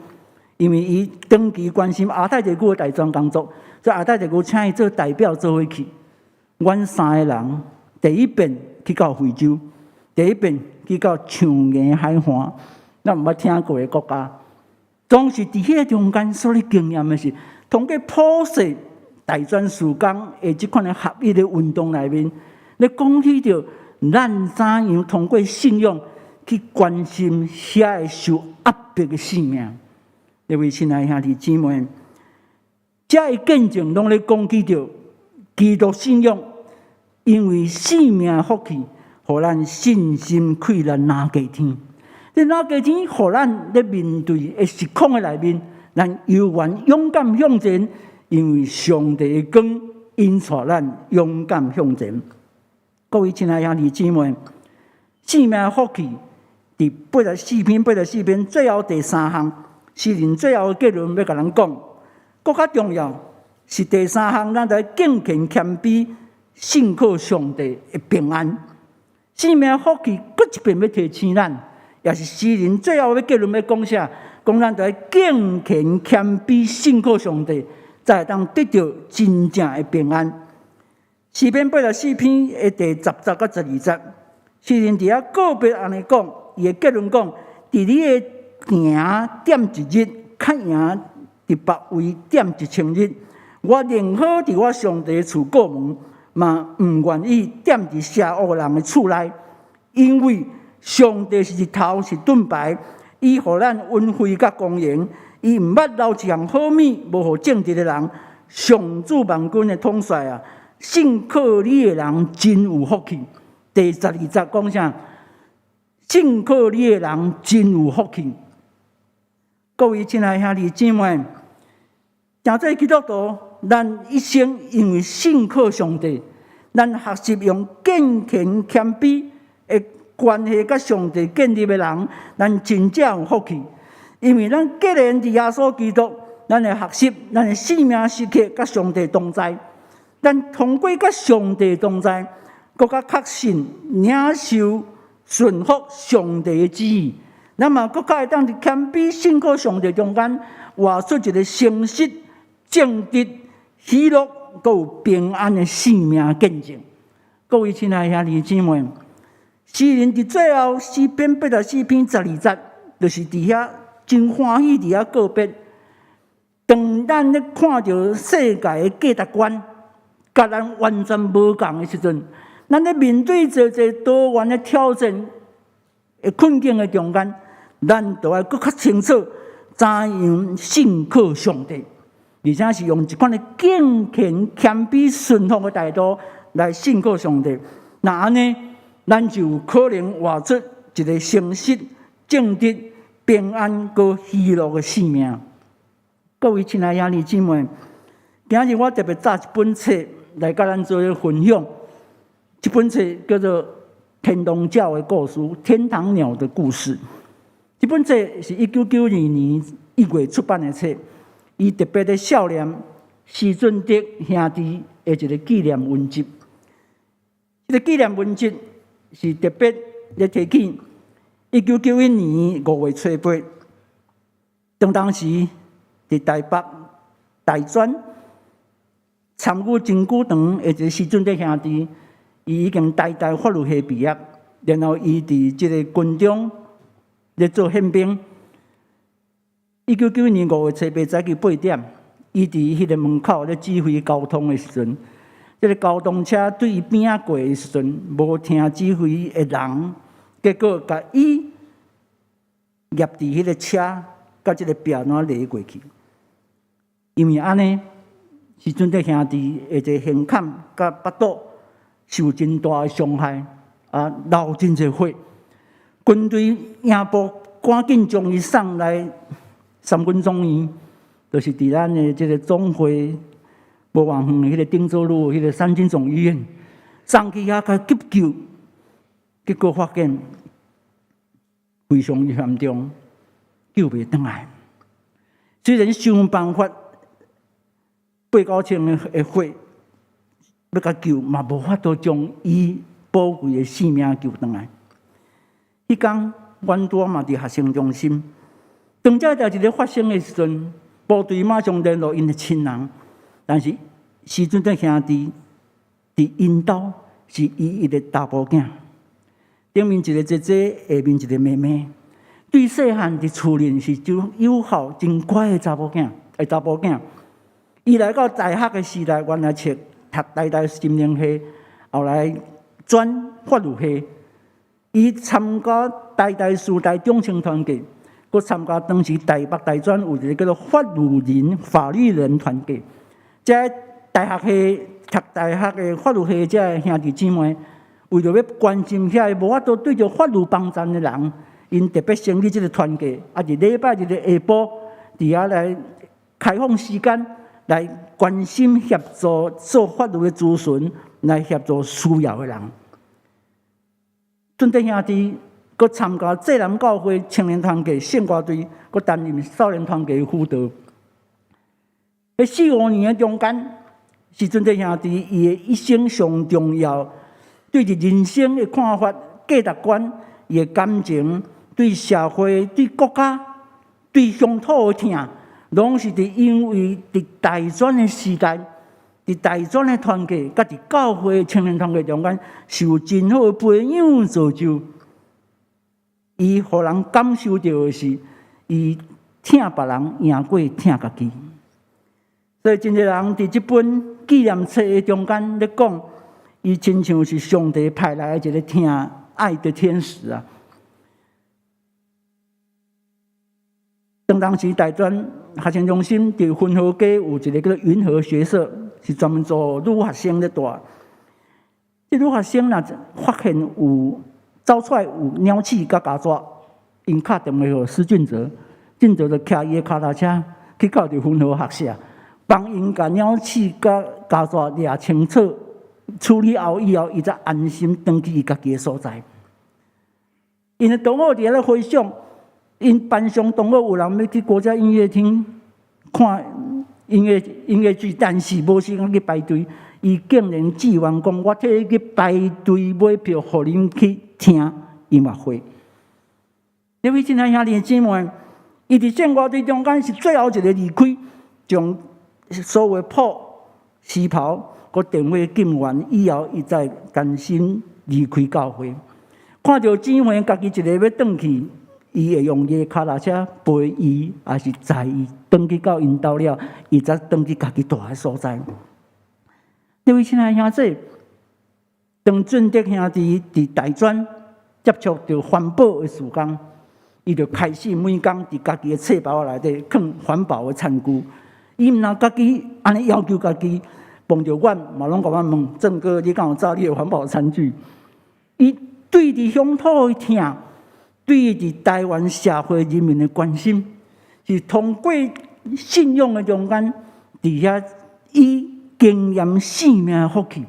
S5: 因為伊長期關心亞太地區的大專工作，所以亞太地區請伊做代表做伙去。阮三個人第一遍去到非洲，第一遍去到象牙海岸，咱毋捌聽過的國家，總是佇彼個中間所咧經驗的是，通過普世大專事工的這款的合一的運動內面，咧講起著咱怎樣通過信仰去關心遐個受壓迫的性命。各位親愛兄弟姊妹，這個見證攏咧講起著基督信仰，因為性命福氣，予咱信心開來哪加天。這哪加天，予咱咧面對的時空的內面，咱猶原勇敢向前，因為上帝的光引帶咱勇敢向前。各位親愛兄弟姊妹，性命福氣佇84篇84篇最後第三項，詩人最後的結論欲共咱講，閣較重要是第三項，咱來敬虔謙卑，信靠上帝的平安。性命福氣閣一遍欲提醒咱，也是詩人最後欲結論欲講啥？講咱著愛敬虔謙卑，信靠上帝，才會當得著真正的平安。詩篇84篇的第10節佮12節，詩人佇遐個別按呢講，伊的結論講：佇你的埕踮一日，較贏佇別位踮1000日。我寧可佇我上帝厝過門，嘛毋願意踮佇邪惡人的厝內，因為上帝是日頭，是盾牌，伊予咱恩惠佮光榮，伊毋捌留一項好物，無予正直的人。上主萬軍的統帥啊，信靠你的人真有福氣。第12節講啥？信靠你的人真有福氣。各位親愛兄弟姊妹，誠濟基督徒，咱一生因為信靠上帝，咱學習用敬虔謙卑的關係佮上帝建立的人，咱真正有福氣，因為咱既然佇耶穌基督，咱會學習，咱的生命時刻佮上帝同在，咱通過佮上帝同在，閣較確信領受順服上帝的旨意。咱嘛閣較會當佇謙卑信靠上帝中間，活出一個誠實、正直、喜樂、閣有平安的生命見證。各位親愛兄弟姊妹，詩人佇最後詩篇84篇12節，就是佇遐真歡喜佇遐告別。當咱咧看著世界的價值觀，佮咱完全無仝的時陣，咱咧面對濟濟多元的挑戰的困境的中間，咱就愛閣較清楚怎樣信靠上帝，而且是用一款的敬虔、謙卑、順服的態度來信靠上帝。若按呢，咱就有可能活出一個誠實、正直、平安、閣喜樂的生命。各位親愛兄弟姊妹，今日我特別紮一本冊來佮咱做分享。這本冊叫做《天堂鳥的故事》，天堂鳥的故事。這本冊是1992年1月出版的冊，伊特別咧數念施俊德兄弟的一個紀念文集。這個紀念文集是特別咧提起1991年5月初八，當當時佇台北大專參與真久長的一個施俊德兄弟，伊已經台大法律系畢業，然後伊佇這個軍中咧做憲兵。1991年5月初八早起八點，伊佇彼個門口咧指揮交通的時陣，這個交通車對伊邊仔過的時陣，無聽指揮的人，結果共伊挾佇彼個車，佮這個壁欄犁過去。因為按呢，施俊德兄弟的這個胸坎佮腹肚受真大的傷害，啊，流真濟血。軍隊營部趕緊將伊送來三軍總醫，就是佇咱的這個總會無偌遠的彼個汀州路彼個三軍總醫院，送去遐共急救，結果發現非常嚴重，救袂轉來。雖然想辦法八九千的血欲共救，嘛無法度將伊寶貴的性命救轉來。彼工，阮拄仔嘛佇學生中心，當這代誌咧發生的時陣，部隊馬上聯絡𪜶的親人，但是施俊德兄弟佇𪜶兜是伊一個查埔囝，頂面一個姐姐，下面一個妹妹。對細漢佇厝裡是真友好、真乖的查某囝，的查埔囝。伊來到大學的時代，原來是讀台大心靈系，後來轉法律系。伊參加台大師大中青團契，閣參加當時台北大專有一個叫做法律人團契。這大學系讀大學的法律系這兄弟姊妹，為著欲關心遐個無法度對著法律幫贊的人，𪜶特別成立這個團契，啊，佇禮拜日的下晡，佇遐來開放時間來關心協助做法律的諮詢，來協助需要的人。俊德兄弟閣參加濟南教會青年團契聖歌隊，閣擔任少年團契的輔導。佇四五年的中間，是俊德兄弟伊的一生上重要，對佇人生的看法、價值觀、伊的感情、對社會、對國家、對鄉土的疼，攏是佇因為佇大專的時代，佇大專的團契，佮佇教會青年團契中間，受真好的培養造就。伊予人感受著的是，伊疼別人贏過疼家己。所以，真濟人佇這本紀念冊的中間咧講，伊親像是上帝派來的一個疼愛的天使啊。當當時大專學生中心佇雲和街有一個叫做雲和學社，是專門做女學生咧蹛。這女學生若發現有走出來有鳥鼠佮虼蛇，𪜶敲電話予施俊哲，俊哲就騎伊的跤踏車去到佇雲和學社，幫𪜶共鳥鼠佮虼蛇掠清楚，處理後以後，伊才安心轉去伊家己的所在。𪜶的同學佇遐咧回想，𪜶班上同學有人欲去國家音樂廳看音樂劇，但是無時間去排隊。伊竟然志願講：我替你去排隊買票，予恁去聽音樂會。這位親愛兄弟姊妹，伊佇生活對中間是最後一個離開，將所有譜、旗袍、閣電話禁完以後，伊才甘心離開教會。看著姊妹家己一个欲轉去，伊會用伊的跤踏車陪伊，抑是載伊轉去到𪜶兜了，伊才轉去家己蹛的所在。這位親愛兄弟，當俊德兄弟佇大專接觸著環保的事工，伊就開始每工佇家己的冊包內底囥環保的餐具。伊毋但家己按呢要求家己，碰著阮嘛攏共阮問：鄭哥，你敢有走你的環保餐具？伊對佇鄉土的疼，對佇台灣社會人民的關心，是通過信仰的中間，佇遐以經驗生命的福氣。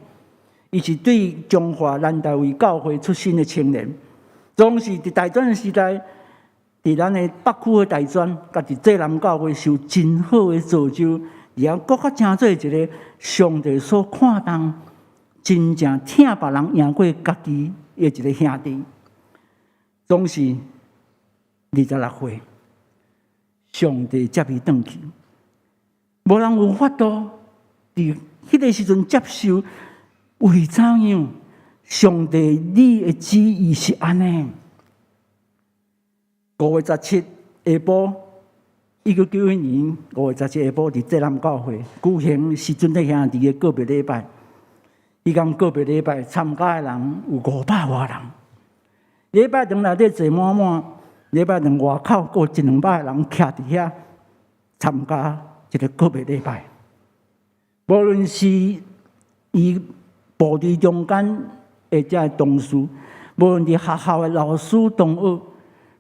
S5: 伊是對彰化南大衛教會出身的青年，總是佇大專時代，佇咱的北區的大專，佮佇濟南教會受真好的造就，而且閣較成做一个上帝所看重、真正疼別人贏過家己的一个兄弟。總是26歲，上帝接伊轉去，無人有法度佇彼个時陣接受。為怎樣？上帝你的旨意是按呢？5月17下晡，1991年5月17下晡，佇濟南教會舉行時陣德兄弟的告別禮拜。彼工告別禮拜參加的人有500外人。禮拜堂內底坐滿滿，禮拜堂外口閣有一兩百個人徛佇遐參加這个告別禮拜。無論是伊部隊中間的這个同事，無論佇學校的老師同學，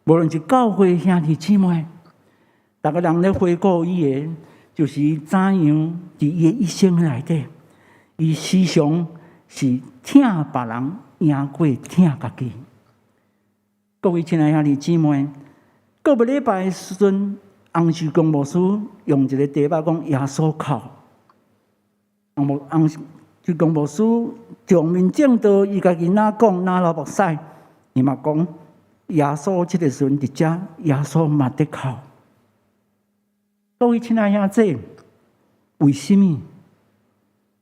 S5: 無論是教會兄弟姊妹，逐个人咧回顧伊的，就是伊怎樣佇伊的一生內底，伊時常是疼別人贏過疼家己。各位親愛兄弟姊妹，告別禮拜的時陣，洪秀強牧師用一个題目講耶穌哭。洪秀強牧師上面證道，伊家己若講若流目屎，伊嘛講耶穌這个時陣佇遮，耶穌嘛佇哭。各位親愛兄弟，為什麼？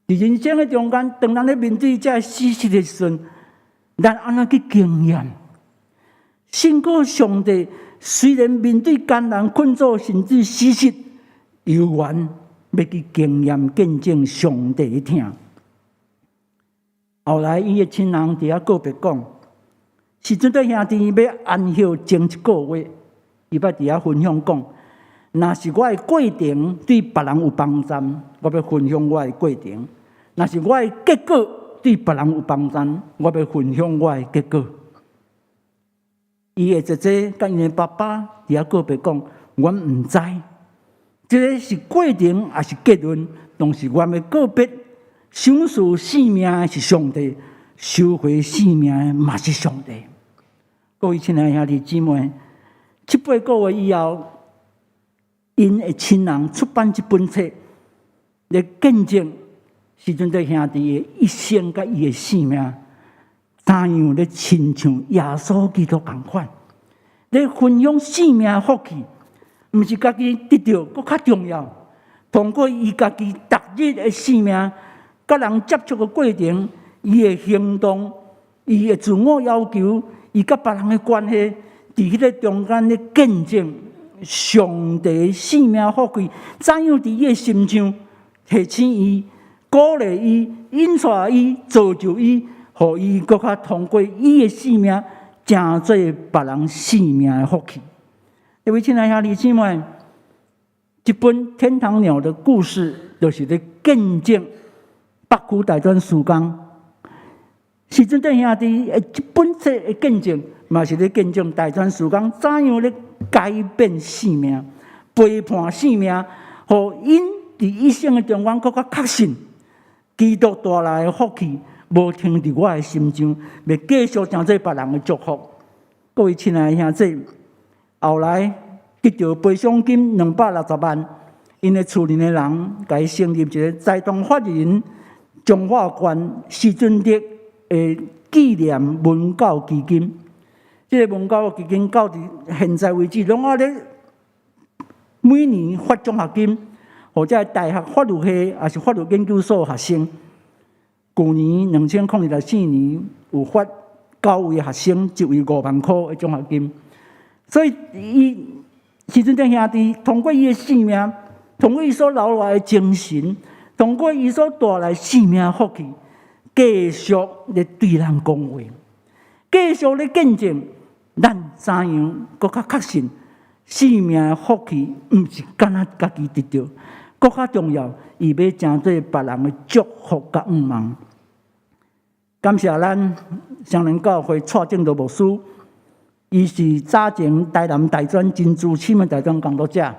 S5: 佇人生的中間，當咱咧面對這个事實的時陣，咱按怎去經驗？信靠上帝，雖然面對艱難困苦，甚至死實，猶原欲去經驗見證上帝的疼。後來，伊的親人佇遐告別講，時陣德兄弟欲安息前一個月，伊捌佇遐分享講，若是我的過程對別人有幫助，我欲分享我的過程；若是我的結果對別人有幫助，我欲分享我的結果。伊的姐姐佮伊的爸爸佇遐告別講，阮毋知，這个是過程抑是結論，當時阮欲告別，賞賜生命的是上帝，收回生命的嘛是上帝。各位親愛兄弟姊妹，七八個月以後，𪜶的親人出版這本冊，來見證時陣德兄弟的一生佮伊的生命，怎樣咧親像耶穌基督仝款，咧分享生命福氣，毋是家己得著，閣較重要。通過伊家己逐日的生命，佮人接觸的過程，伊的行動，伊的自我要求，伊佮別人的關係，佇彼个中間咧見證上帝生命福氣，怎樣佇伊的心上提醒伊、鼓勵伊、引帶伊、造就伊，予伊閣較通過伊的生命，成做別人生命的福氣。各位親愛兄弟姊妹，這本《天堂鳥的故事》就是咧見證北區大專事工。時陣德兄弟的這本冊的見證，嘛是咧見證大專事工怎樣咧改變生命、陪伴生命，予𪜶佇一生的中間閣較確信基督帶來的福氣，無停佇我的心上，欲繼續成做別人的祝福。各位親愛的兄弟，後來得著賠償金260萬，𪜶的厝內的人共伊成立一個財團法人彰化縣施俊德的紀念文教基金。這个文教基金到佇現在為止，攏猶咧每年發獎學金，予這个大學法律系抑是法律研究所學生。舊年2024年有發九位學生，一位5萬箍的獎學金。所以，伊施俊德兄弟通過伊的性命，通過伊所留落來的精神，通過伊所帶來性命福氣，繼續咧對人講話，繼續咧見證，咱怎樣閣較確信性命福氣，毋是干焦家己得著，閣較重要，伊欲成做別人的祝福佮向望。感謝咱雙連教會蔡正道牧師，伊是早前台南大專真資深的大專工作者，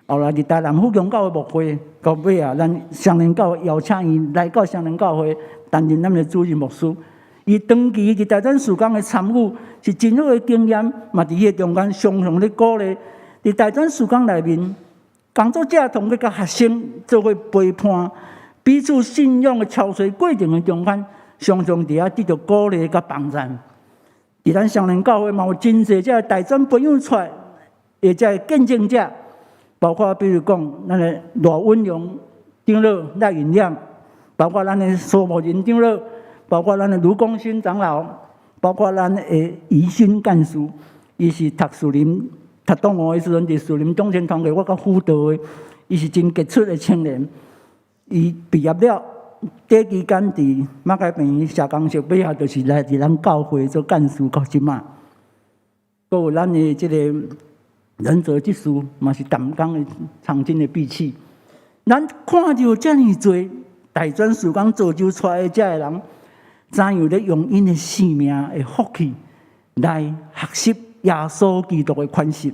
S5: 後來佇台南府強教會牧會，到尾啊，咱雙連教會邀請伊來到雙連教會擔任咱的主任牧師。伊長期佇大專事工的參與是真好的經驗，嘛佇彼个中間常常咧鼓勵。佇大專事工內面，工作者通過佮學生做伙陪伴，彼此信仰的操練過程的中間，常常佇遐得著鼓勵佮幫贊。佇咱雙連教會嘛有真濟這个大專培養出來的這个見證者，包括比如講咱的賴穩良長老賴允亮，包括咱的蘇木仁長老，包括咱的盧公新長老，包括咱的宜新幹事，伊是讀樹林讀中學的時陣，佇樹林中心團契我佮輔導的，伊是真傑出的青年。伊畢業了，短期間佇馬偕病院社工室，尾後就是來佇咱教會做幹事到這馬。閣有咱的這个仁澤執事，嘛是淡江的長青的義士。咱看著遮爾濟大專事工造就出來的這个人，怎樣咧用𪜶的性命的福氣來學習耶穌基督的款式？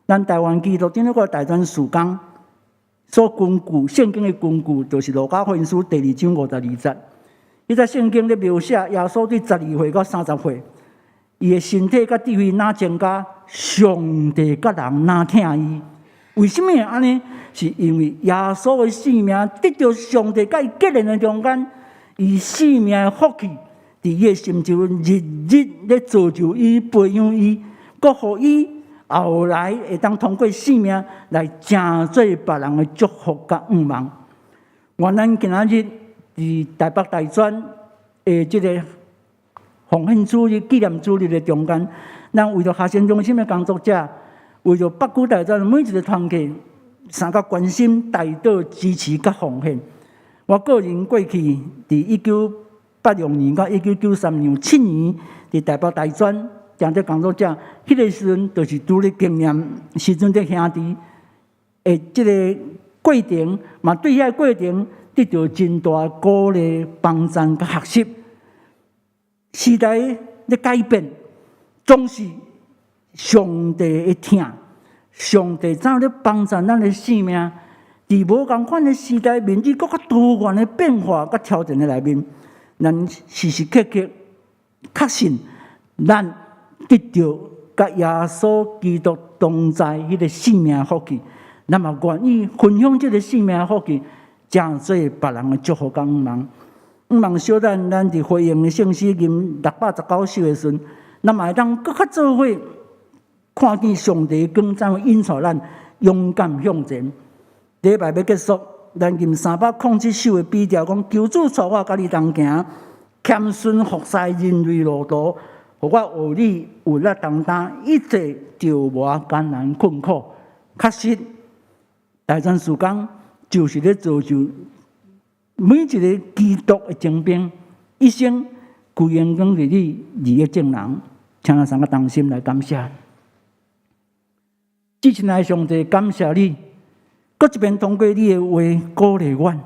S5: 咱台灣基督長老會大專事工所根據聖經的根據，就是路加福音書第二章52節。彼節聖經咧描寫耶穌對12歲到30歲，伊的身體佮智慧若增加，上帝佮人若疼伊。為啥物會按呢？是因為耶穌的性命得著上帝佮伊結連的中間，伊性命的福氣，佇伊的心中日日咧造就伊、培養伊，閣予伊後來會當通過性命來成做別人的祝福佮向望。願咱今仔日佇台北大專的這个奉獻主日、紀念主日的中間，咱為著學生中心的工作者，為著北區大專每一个團契，相佮關心、代禱、支持佮奉獻。我個人過去佇1986年到1993年有7年佇台北大專當做工作者，彼个時陣就是拄咧經驗施俊德兄弟的這个過程，嘛對遐個過程得著真大鼓勵、幫贊佮學習。時代咧改變，總是上帝的疼，上帝怎咧幫助咱的性命？佇無仝款的時代，面對閣較多元的變化佮挑戰的內面，咱時時刻刻確信，咱得著佮耶穌基督同在彼个性命福氣，咱嘛願意分享這个性命福氣，成做別人的祝福佮向望。向望小等咱佇回應的聖詩吟619首的時陣，咱嘛會當閣較做伙看見上帝光怎樣引導咱勇敢向前。禮拜欲結束，咱吟307首的比調講：求主帶我佮你同行，謙遜服侍人類路途，予我學你有力擔當，一切就無艱難困苦。確實，大專事工就是咧造就每一个基督的精兵，一生歸榮光予你，利益眾人。請咱三个同心來感謝。至親愛的上帝，感謝你，閣一遍通過你的話鼓勵阮、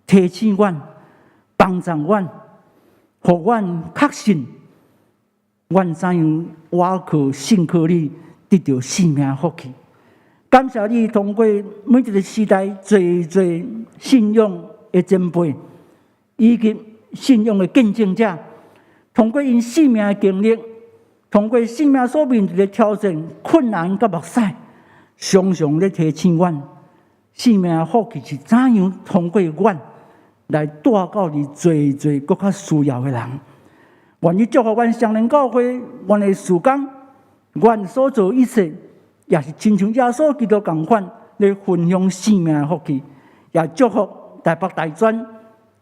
S5: 提醒阮、幫助阮，予阮確信，阮怎樣倚靠信靠你，得著性命福氣。感謝你通過每一个時代濟濟信仰的前輩，以及信仰的見證者，通過𪜶生命的經歷，通過生命所面對的挑戰、困難佮目屎，常常咧提醒阮，生命的福氣是怎樣通過阮來帶到佇濟濟閣較需要的人。願意祝福阮雙連教會，阮的事工，阮所做一切，也是親像耶穌基督仝款咧分享生命的福氣，也祝福台北大專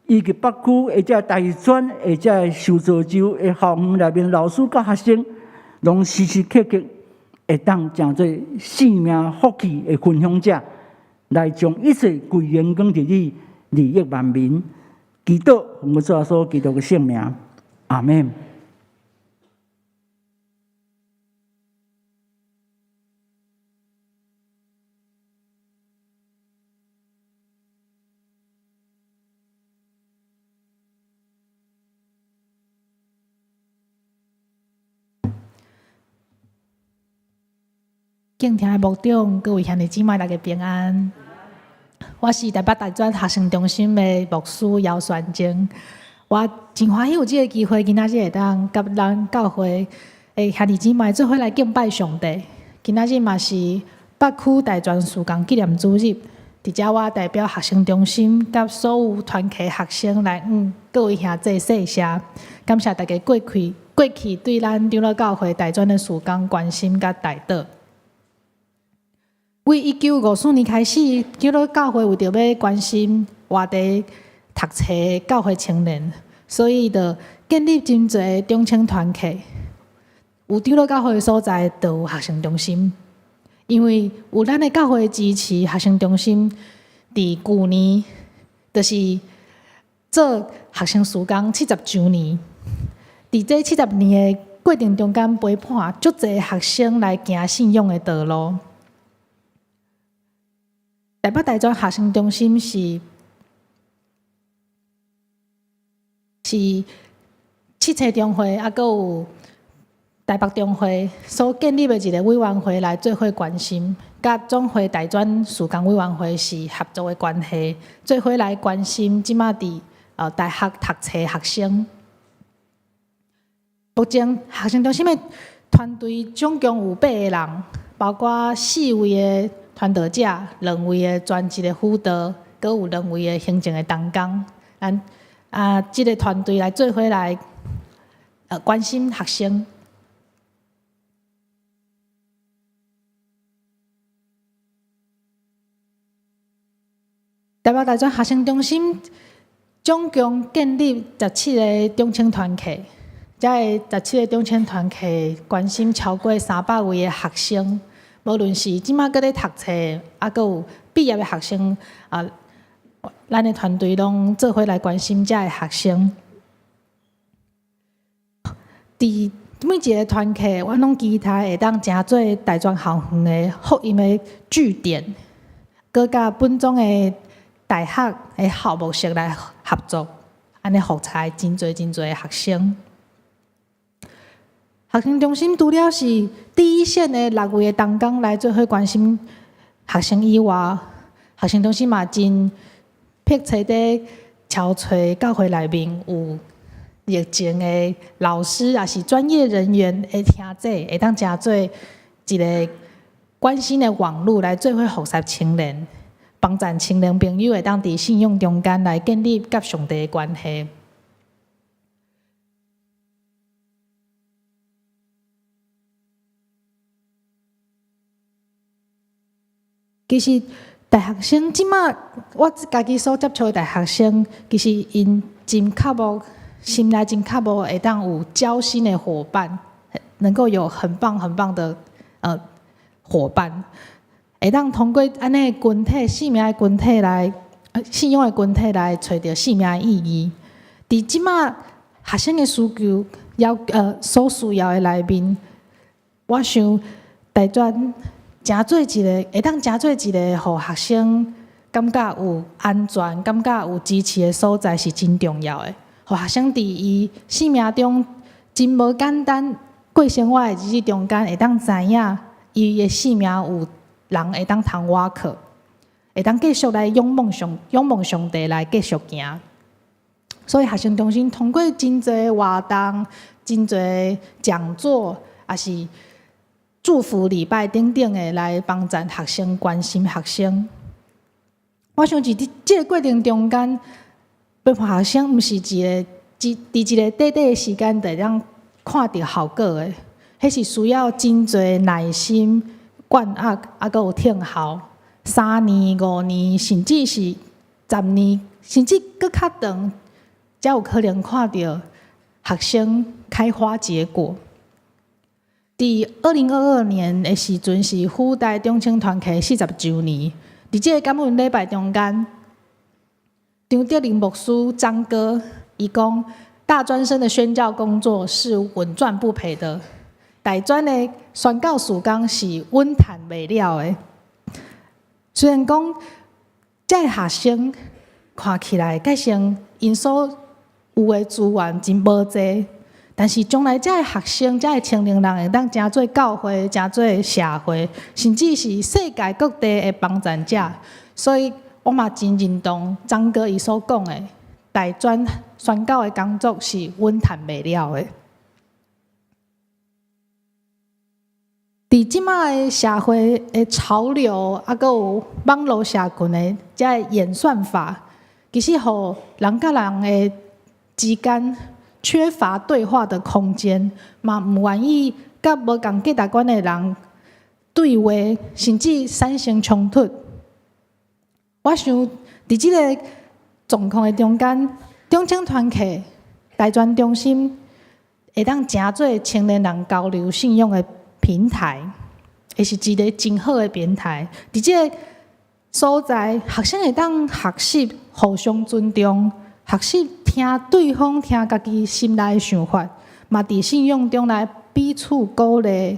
S5: 以及北區或者大專或者受造就的校園內面老師佮學生，攏時時刻刻會當成做生命福氣的分享者，來將一切歸榮光佇你，利益萬民。祈禱奉主耶穌基督的聖名，阿們。
S6: 敬聽的牧長，各位兄弟姊妹，大家平安。我是台北大專學生中心的牧師姚宣貞。我真歡喜有這個機會，今仔日會當佮咱教會的兄弟姊妹做伙來敬拜上帝。今仔日嘛是北區大專事工紀念主日，佇遮我代表學生中心佮所有團契學生來向各位兄弟說謝，感謝大家過去對咱長老教會大專的事工關心佮代禱。為1954年開始，長老教會為著欲關心外地讀冊教會青年，所以就建立真濟中青團契。有長老教會的所在，就有學生中心。因為有咱的教會支持，學生中心佇舊年就是做學生事工70週年。佇這70年的過程中間，陪伴足濟學生來行信仰的道路。台北大專學生中心是七七中會，猶閣有台北中會所建立的一個委員會來做伙關心，佮總會大專事工委員會是合作的關係，做伙來關心這馬佇大學讀冊學生。目前學生中心的團隊總共有八個人，包括四位的傳道者，兩位的專職的輔導，閣有兩位的行政的同工。咱啊，這個團隊來做伙來關心學生。台北大專學生中心總共建立17個中青團契，這个17個中青團契關心超過300位的學生，無論是這馬閣咧讀冊，猶閣有畢業的學生啊，咱的團隊攏做伙來關心這个學生。佇每一個團契，阮攏期待會當成做大專校園的福音的據點，閣佮本莊的大學的校牧室來合作，按呢服侍真濟真濟的學生。學生中心除了是第一線的六位的同工來做伙關心學生以外，學生中心嘛真迫切佇敲揣教會內面有熱情的老師，抑是專業人員的聽者，會當成做一個關心的網路來做伙服侍青年，幫助青年朋友會當佇信仰中間來建立佮上帝的關係。其實大學生這馬我家己所接觸的大學生，其實𪜶真渴慕，心內真渴慕會當有交心的夥伴，能夠有很棒很棒的夥伴，會當通過按呢群體、生命的群體來，信仰的群體來揣著生命的意義。佇這馬學生的需求，要所需要的內面，我想大專成做一個，會當成做一個，予學生感覺有安全、感覺有支持的所在是真重要的。予學生佇伊生命中真無簡單過生活的日子中間，會當知影伊的生命有人會當通倚靠，會當繼續來仰望上、仰望上帝來繼續行。所以學生中心通過真濟活動、真濟講座，抑是祝福禮拜等等的來幫助學生、關心學生。我想佇這個過程中間，陪伴學生毋是一个一佇一个短短的時間就會當看著效果的，彼是需要真濟耐心、貫壓，抑閣有聽候。3年、5年，甚至是10年，甚至閣較長，才有可能看著學生開花結果。佇2022年的時陣，是輔大中青團契40週年。佇這個感恩禮拜中間，張德林牧師張哥伊講，大專生的宣教工作是穩賺不賠的，大專的宣教事工是穩賺袂了的。雖然講，這个學生看起來，蓋成𪜶所有的資源真無濟，但是將來這个學生、這个青年人會當成做教會、成做社會，甚至是世界各地的幫贊者。所以我嘛真認同張哥伊所講的，大專宣教的工作是穩賺袂了的。佇這馬的社會的潮流，抑閣有網路社群的這个演算法，其實予人佮人的之間缺乏對話的空間，嘛毋願意佮無仝價值觀的人對話，甚至產生衝突。我想佇這个狀況的中間，中青團契大專中心會當成做青年人交流信仰的平台，會是一个真好的平台。佇這个所在，學生會當學習互相尊重，學習聽對方聽家己心內的想法，嘛佇信仰中來彼此鼓勵、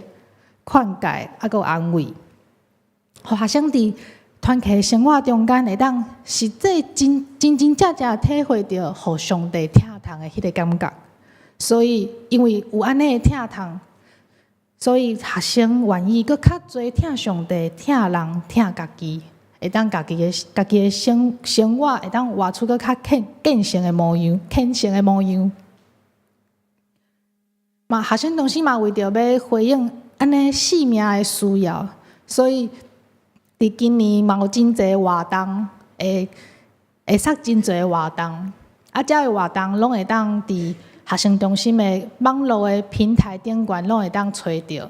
S6: 勸誡，抑閣安慰。予學生佇團契生活中間，會當實際真真真正正體會著予上帝疼痛的彼个感覺。所以，因為有按呢的疼痛，所以學生願意閣較濟疼上帝、疼人、疼家己，會當家己的生活會當活出閣較虔誠的模樣，虔誠的模樣。嘛，學生中心嘛為著欲回應按呢性命的需要，所以佇今年嘛有真濟活動，會設真濟活動，啊，這个活動攏會當佇學生中心的網路的平台頂懸，攏會當揣著。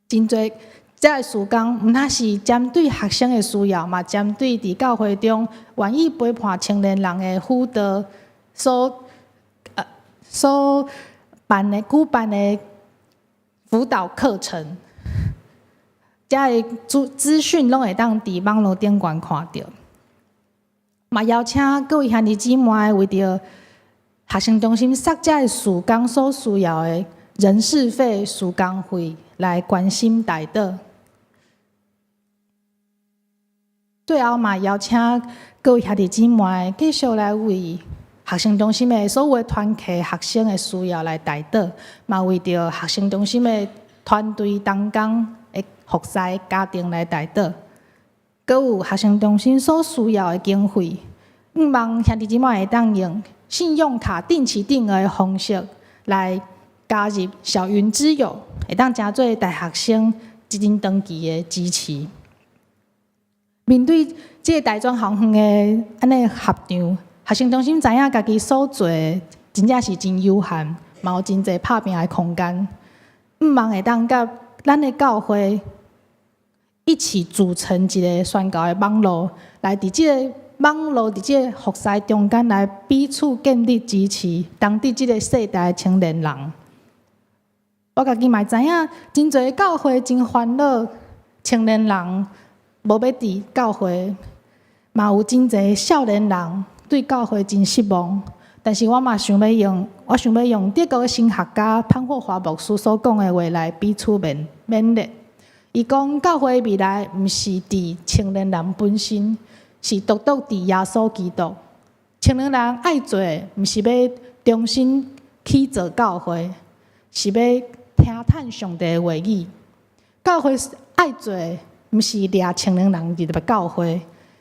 S6: 真濟這个事工，毋但是針對學生的需要，嘛針對佇教會中願意陪伴青年人的輔導所辦的舉辦的輔導課程。這个資訊攏會當佇網路頂懸看著。嘛邀請各位兄弟姊妹為著學生中心設這个事工所需要的人事費、事工費來關心代禱。最後嘛邀請各位兄弟姊妹繼續來為學生中心的所有的團契學生的需要來代禱，嘛為著學生中心的團隊同工的服侍家庭來代禱。閣有學生中心所需要的經費，向望兄弟姊妹會當用信用卡定期定額的方式來加入小雲之友，會當成做大學生一陣長期的支持。面對這个大專學院的按呢合場，學生中心知影家己所做的真正是真有限，嘛有真濟拍拚的空間。向望會當佮咱的教會一起組成一个宣教的網路，來佇這个網路佇這个服侍中間來彼此建立支持，當地這个世代的青年人。我家己嘛知影，真濟教會真煩惱，青年人無欲佇教會，嘛有真濟少年人對教會真失望。但是我嘛想欲用，我想欲用德國的神學家潘霍華牧師所講的話來彼此勉勵。伊講教會未來毋是佇青年人本身，是獨獨佇耶穌基督。青年人愛做的，毋是欲重新起造教會，是欲聽探上帝的話語。教會愛做的，毋是掠青年人入來教會，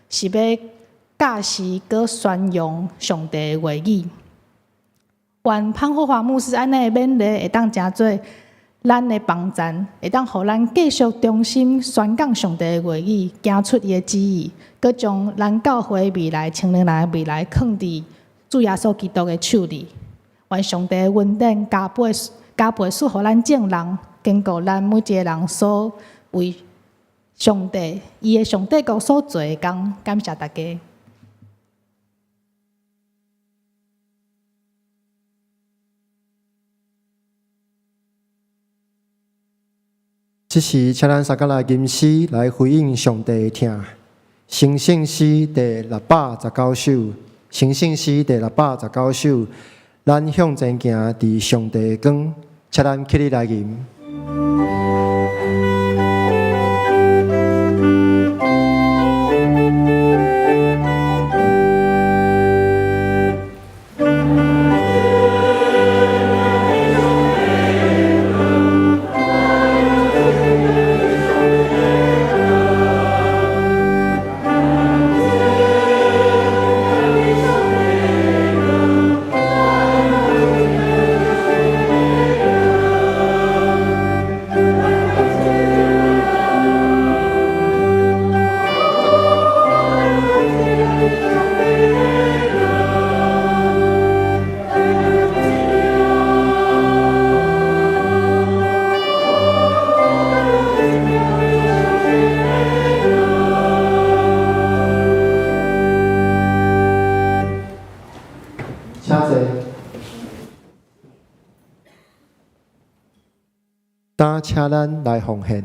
S6: 是欲教示閣宣揚上帝的話語。願潘霍華牧師按呢勉勵會當成做咱的幫贊，會當予咱繼續忠心宣講上帝的話語，行出伊的旨意，閣將咱教會未來青年人的未來囥佇主耶穌基督的手裡。願上帝的恩典加倍加倍賜予咱眾人，堅固咱每一个人所為上帝伊的上帝國所做的工。感謝大家。
S2: 這時，請咱三個來吟詩來回應上帝的疼。成聖詩第619首，成聖詩第619首，咱向前行，佇上帝的光，請咱起立來吟。請坐。當請咱來奉獻。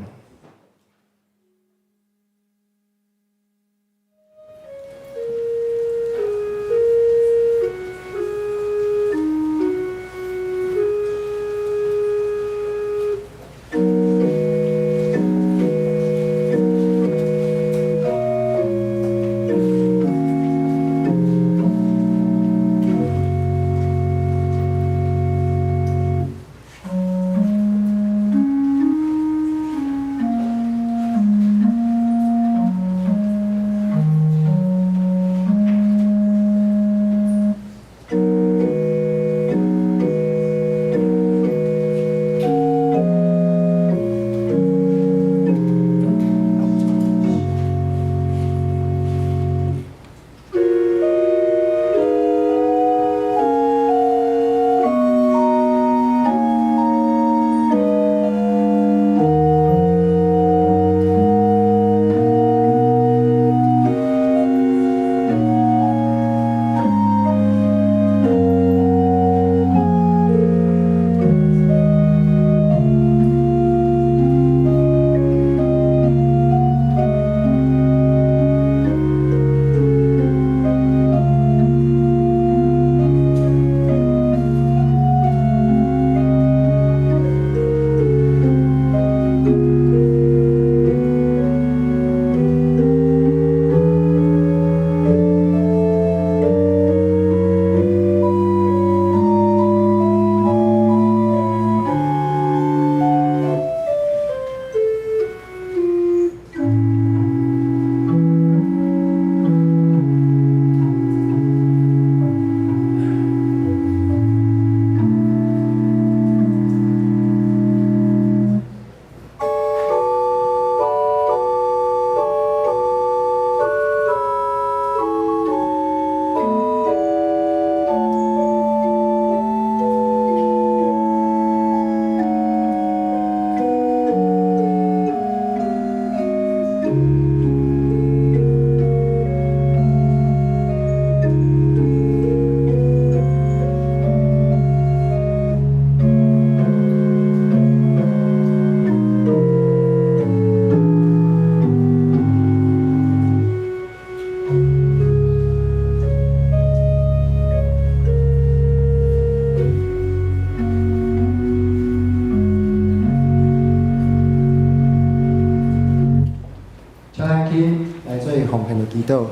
S2: 請咱起來做奉獻的祈禱。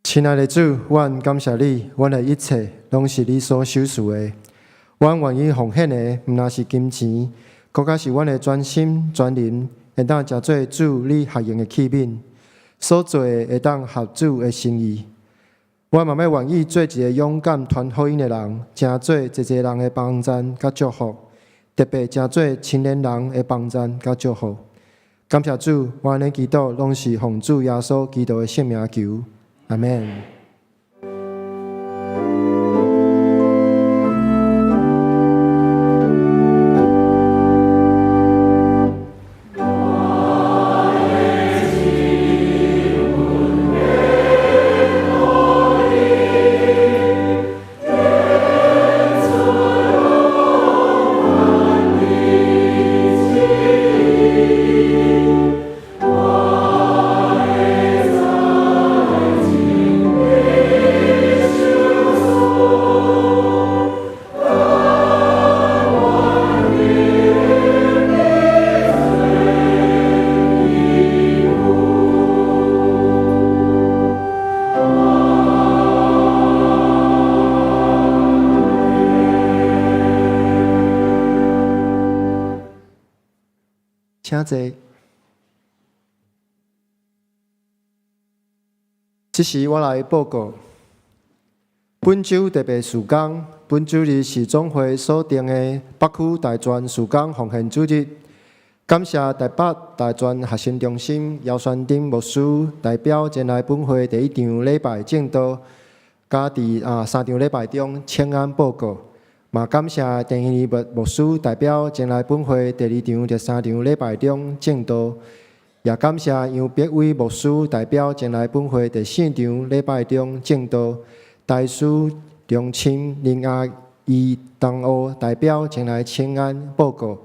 S2: 親愛的主，阮感謝你，阮的一切攏是你所賞賜的。阮願意奉獻的，毋但是金錢，閣較是阮的全心全靈，會當成做主你合用的器皿。所做的會當合主的心意。我嘛欲願意做一个勇敢傳福音的人，成做濟濟人的幫贊佮祝福，特別成做青年人的幫贊佮祝福。感謝主，我按呢祈禱攏是奉主耶穌基督的聖名求，阿們。請坐。這時我來報告，本週特別事工，本主日是總會所定的北區大專事工奉獻主日。感謝台北大專學生中心姚宣丁牧師代表前來本會第一場禮拜證道，佮佇三場禮拜中請安報告。嘛感謝鄭興義牧師代表前來本會第二場、第三場禮拜中證道，也感謝楊碧偉牧師代表前來本會第四場禮拜中證道，大師中親林阿姨同學代表前來請安報告，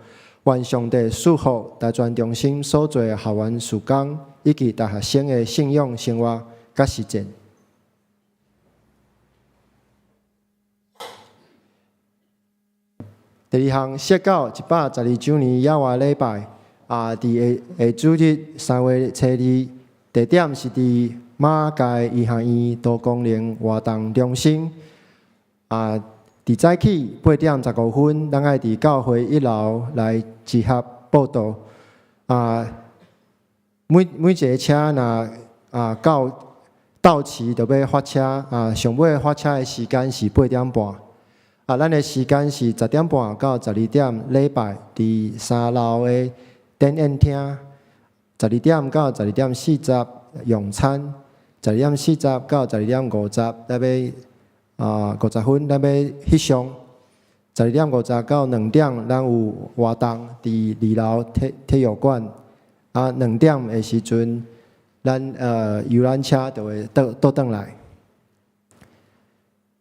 S2: 願上帝賜福大專中心所做的校園事工，以及大學生的信仰生活佮實踐。第二項，釋教112週年野外禮拜，佇下下主日3月初2，地點是佇馬偕醫學院多功能活動中心。佇早起8點15分，咱愛佇教會一樓來集合報到。每一个車若到齊，就欲發車。上尾發車的時間是8點半。咱的時間是10點半到12點，禮拜佇三樓的展演廳。12點到12點40用餐，12點40到12點50，咱欲50分，咱欲翕相。12點50到2點，咱有活動佇二樓體育館。2點的時陣，咱遊覽車就會倒轉來。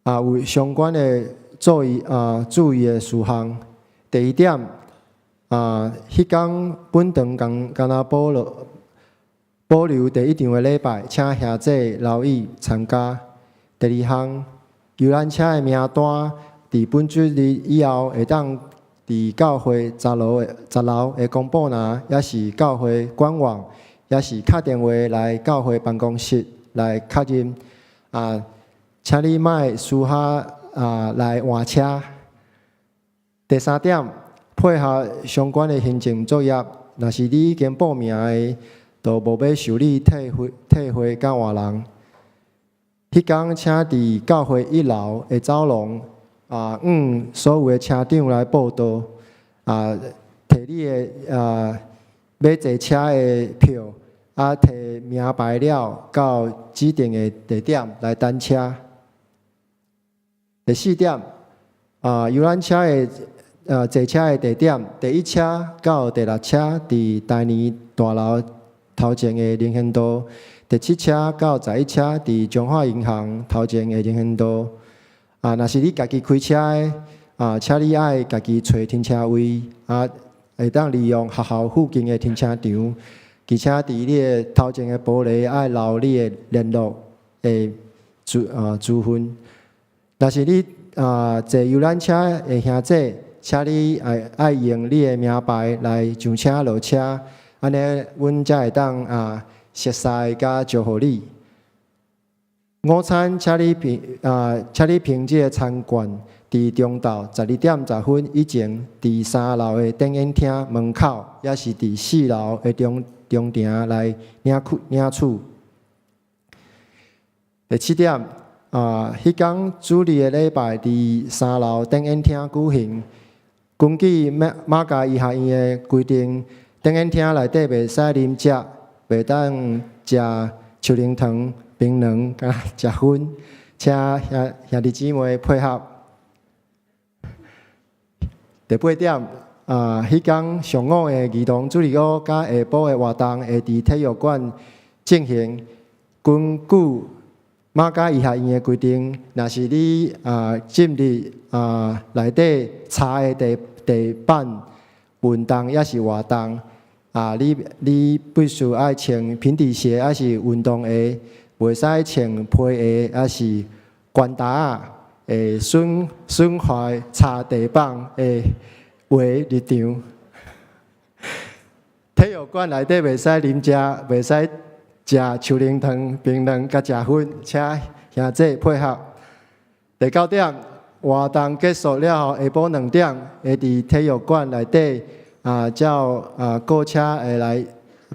S2: 有相關的注意的事項。第一點，彼工本堂敢若保留第一場的禮拜，請兄弟留意參加。第二項，遊覽車的名單，佇本主日以後會當佇教會十樓的公布欄，抑是教會官網，抑是敲電話來教會辦公室來確認。請你莫私下來換車。第三點，配合相關的行政作業，若是你已經報名的，就無欲受理退費佮換人。彼工請佇教會一樓的走廊向所有的車長來報到，提你的欲坐車的票，提名牌了，到指定的地點來等車。第四點，遊覽車的坐車的地點，第一車到第六車佇大年大樓頭前的人行道，第七車到11車佇中華銀行頭前的人行道。若是你家己開車的，請你愛家己揣停車位，會當利用學校附近的停車場，而且佇你的頭前的玻璃愛留你的聯絡的資訊。若是你坐遊覽車的兄弟，請你愛用你的名牌來上車落車，按呢阮才會當熟似佮招呼你。午餐，請你憑這个餐券，佇中晝12點10分以前，佇三樓的展演廳門口，抑是佇四樓的中庭來領取。第七點，啊，彼工主日的禮拜佇三樓展演廳舉行。根據馬偕醫學院的規定，展演廳內底袂使啉食，袂當食樹奶糖、檳榔佮食薰，請兄弟姊妹配合。第八點，啊，彼工上午的兒童主日學佮下晡的活動會佇體育館進行。根據馬偕醫學院的規定，若是你啊進入啊內底擦的地板運動抑是活動，啊，你必須愛穿平底鞋抑是運動鞋，袂使穿皮鞋抑是懸鞋仔，會損壞擦地板的鞋入場。體育館內底袂使啉食，袂使食樹奶糖、檳榔佮食薰，請兄弟配合。第九點，活動結束了後，下晡2點會佇體育館內底啊，照啊各車會來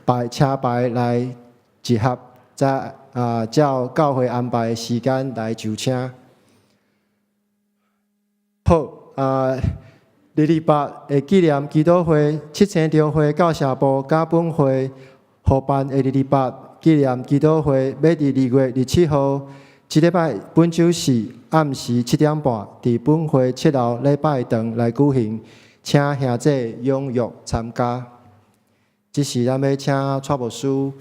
S2: 排車排來集合，再啊照教會安排的時間來上車。好啊，228的紀念祈禱會，七星中會教社部佮本會合辦的二二八紀念祈禱會，欲佇2月27號，這禮拜本週四暗時7點半，佇本會七樓禮拜堂來舉行，請兄弟踴躍參加。這時咱欲請蔡牧師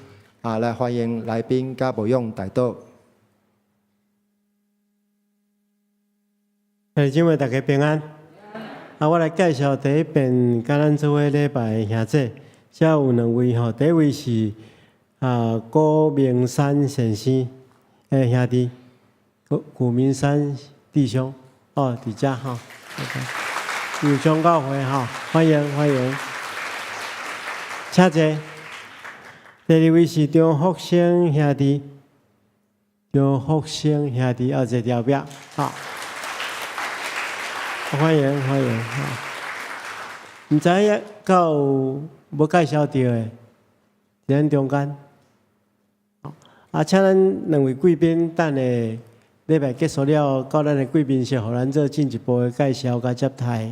S2: 啊來歡迎來賓佮牧養代禱。
S1: 兄弟姊妹大家平安。啊，我來介紹第一遍佮咱做伙禮拜的兄弟，遮有兩位吼，第一位是啊古明山先生的兄弟，古明山弟兄，哦，佇遮吼，有長教會吼，歡迎歡迎，請坐。第二位是張福生兄弟，張福生兄弟啊，坐後壁，好。歡迎歡迎，毋知影敢有無介紹著的，佇咱中間。啊，請咱兩位貴賓等下禮拜結束了，到咱的貴賓室，予咱做進一步的介紹佮接待。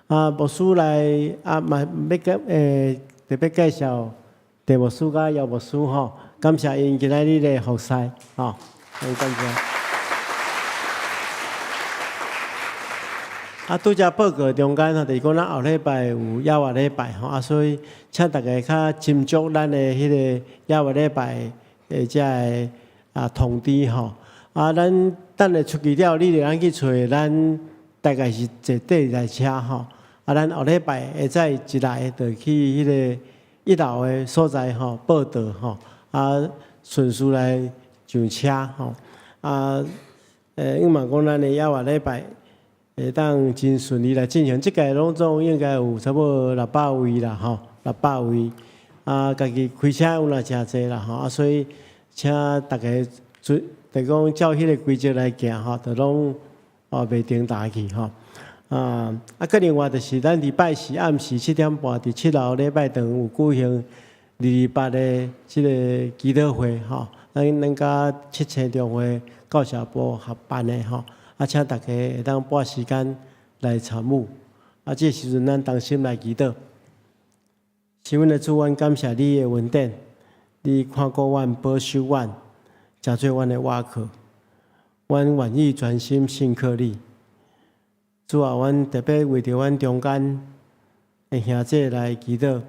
S1: 啊，牧師來啊，嘛欲佮特別介紹鄭牧師佮姚牧師吼，感謝𪜶今仔日的服侍，吼，感謝。啊，拄才報告中間吼，就是講咱後禮拜有夜晚禮拜吼，啊，所以請大家較斟酌咱的彼个夜晚禮拜的遮个啊通知吼。啊，咱等下出去了，你就通去揣咱大概是坐第二台車吼。啊，咱後禮拜會早一來就去彼个一樓的所在吼報到吼，啊，順序來上車吼。啊，希望講咱的夜晚禮拜會當真順利來進行，這屆攏總應該有差不多六百位啦，吼，六百位。啊，家己開車有若誠濟啦，吼，啊，所以請大家準，就講照彼个規則來行吼，就攏哦袂停打去吼。啊，啊，閣另外就是咱禮拜四暗時7點半佇七樓禮拜堂有舉行二二八的這个祈禱會吼，咱佮七星中會教社部合辦的吼。啊，請大家會當撥時間來參與。啊，這個時陣咱同心來祈禱。是阮的主，阮感謝你的恩典，你看顧阮，保守阮，成做阮的倚靠。阮願意全心信靠你。主啊，阮特別為著阮中間的兄弟來祈禱。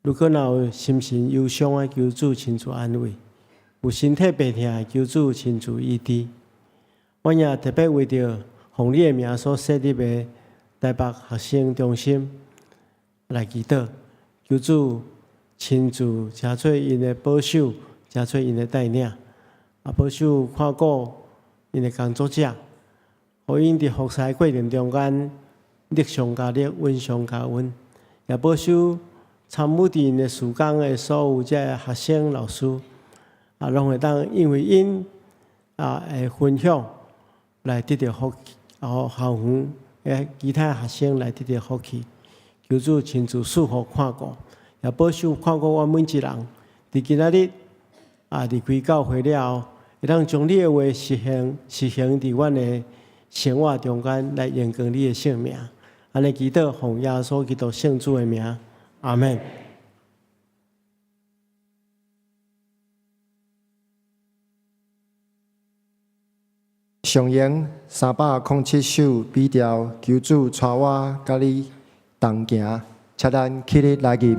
S1: 如果若有心神憂傷的，求主親自安慰；有身體病痛的，求主親自醫治。阮也特別為著奉你的名所設立的台北學生中心來祈禱，求主親自成做𪜶的保守，成做𪜶的帶領，啊，保守看顧𪜶的工作者，予𪜶佇服侍過程中間力上加力，恩上加恩，也保守參與佇𪜶的事工的所有這个學生老師，啊，攏會當因為𪜶啊的分享來得著福氣，予校園的其他學生來得著福氣。求主親自賜福看顧，也保守看顧阮每一人。佇今仔日啊離開教會了後，會當將你的話實行實行佇阮的生活中間，來榮光你的聖名。按呢祈禱，奉耶穌基督聖主的名，阿們。
S2: 上詠307首 B 調，求主帶我佮你同行，請咱起立來吟。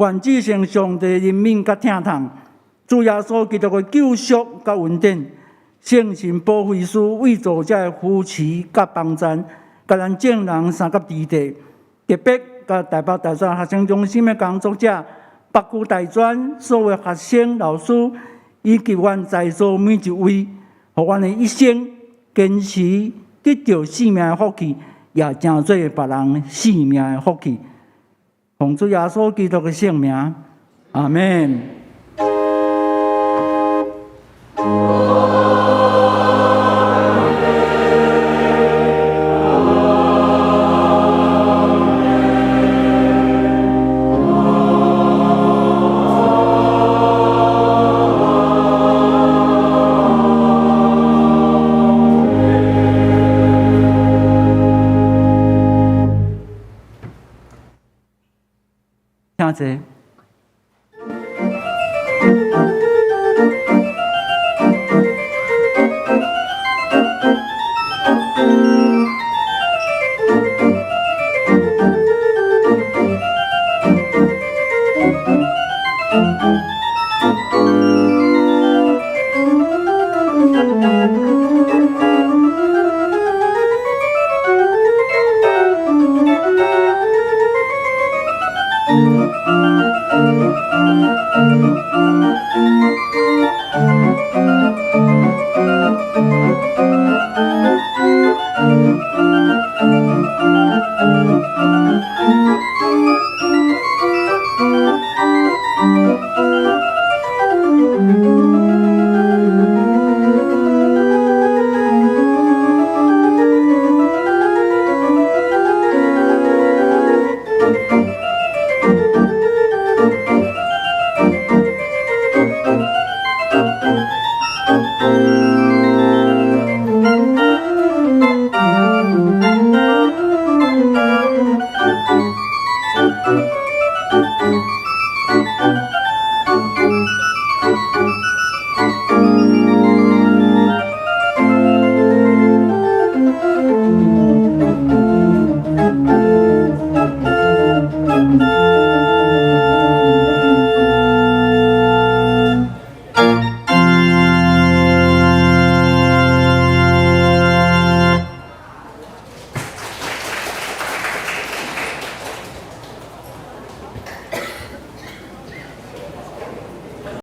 S5: 願至聖上帝憐憫佮疼痛，主耶穌基督的救贖佮恩典，聖神保惠師為作者的扶持佮幫贊，佮咱眾人相佮佇地，特別佮台北大專學生中心的工作者，北區大專所有學生、老師，以及阮在座每一位，予阮的一生堅持得著性命的福氣，也成做別人性命的福氣。奉主耶穌基督的聖名，阿們。請坐。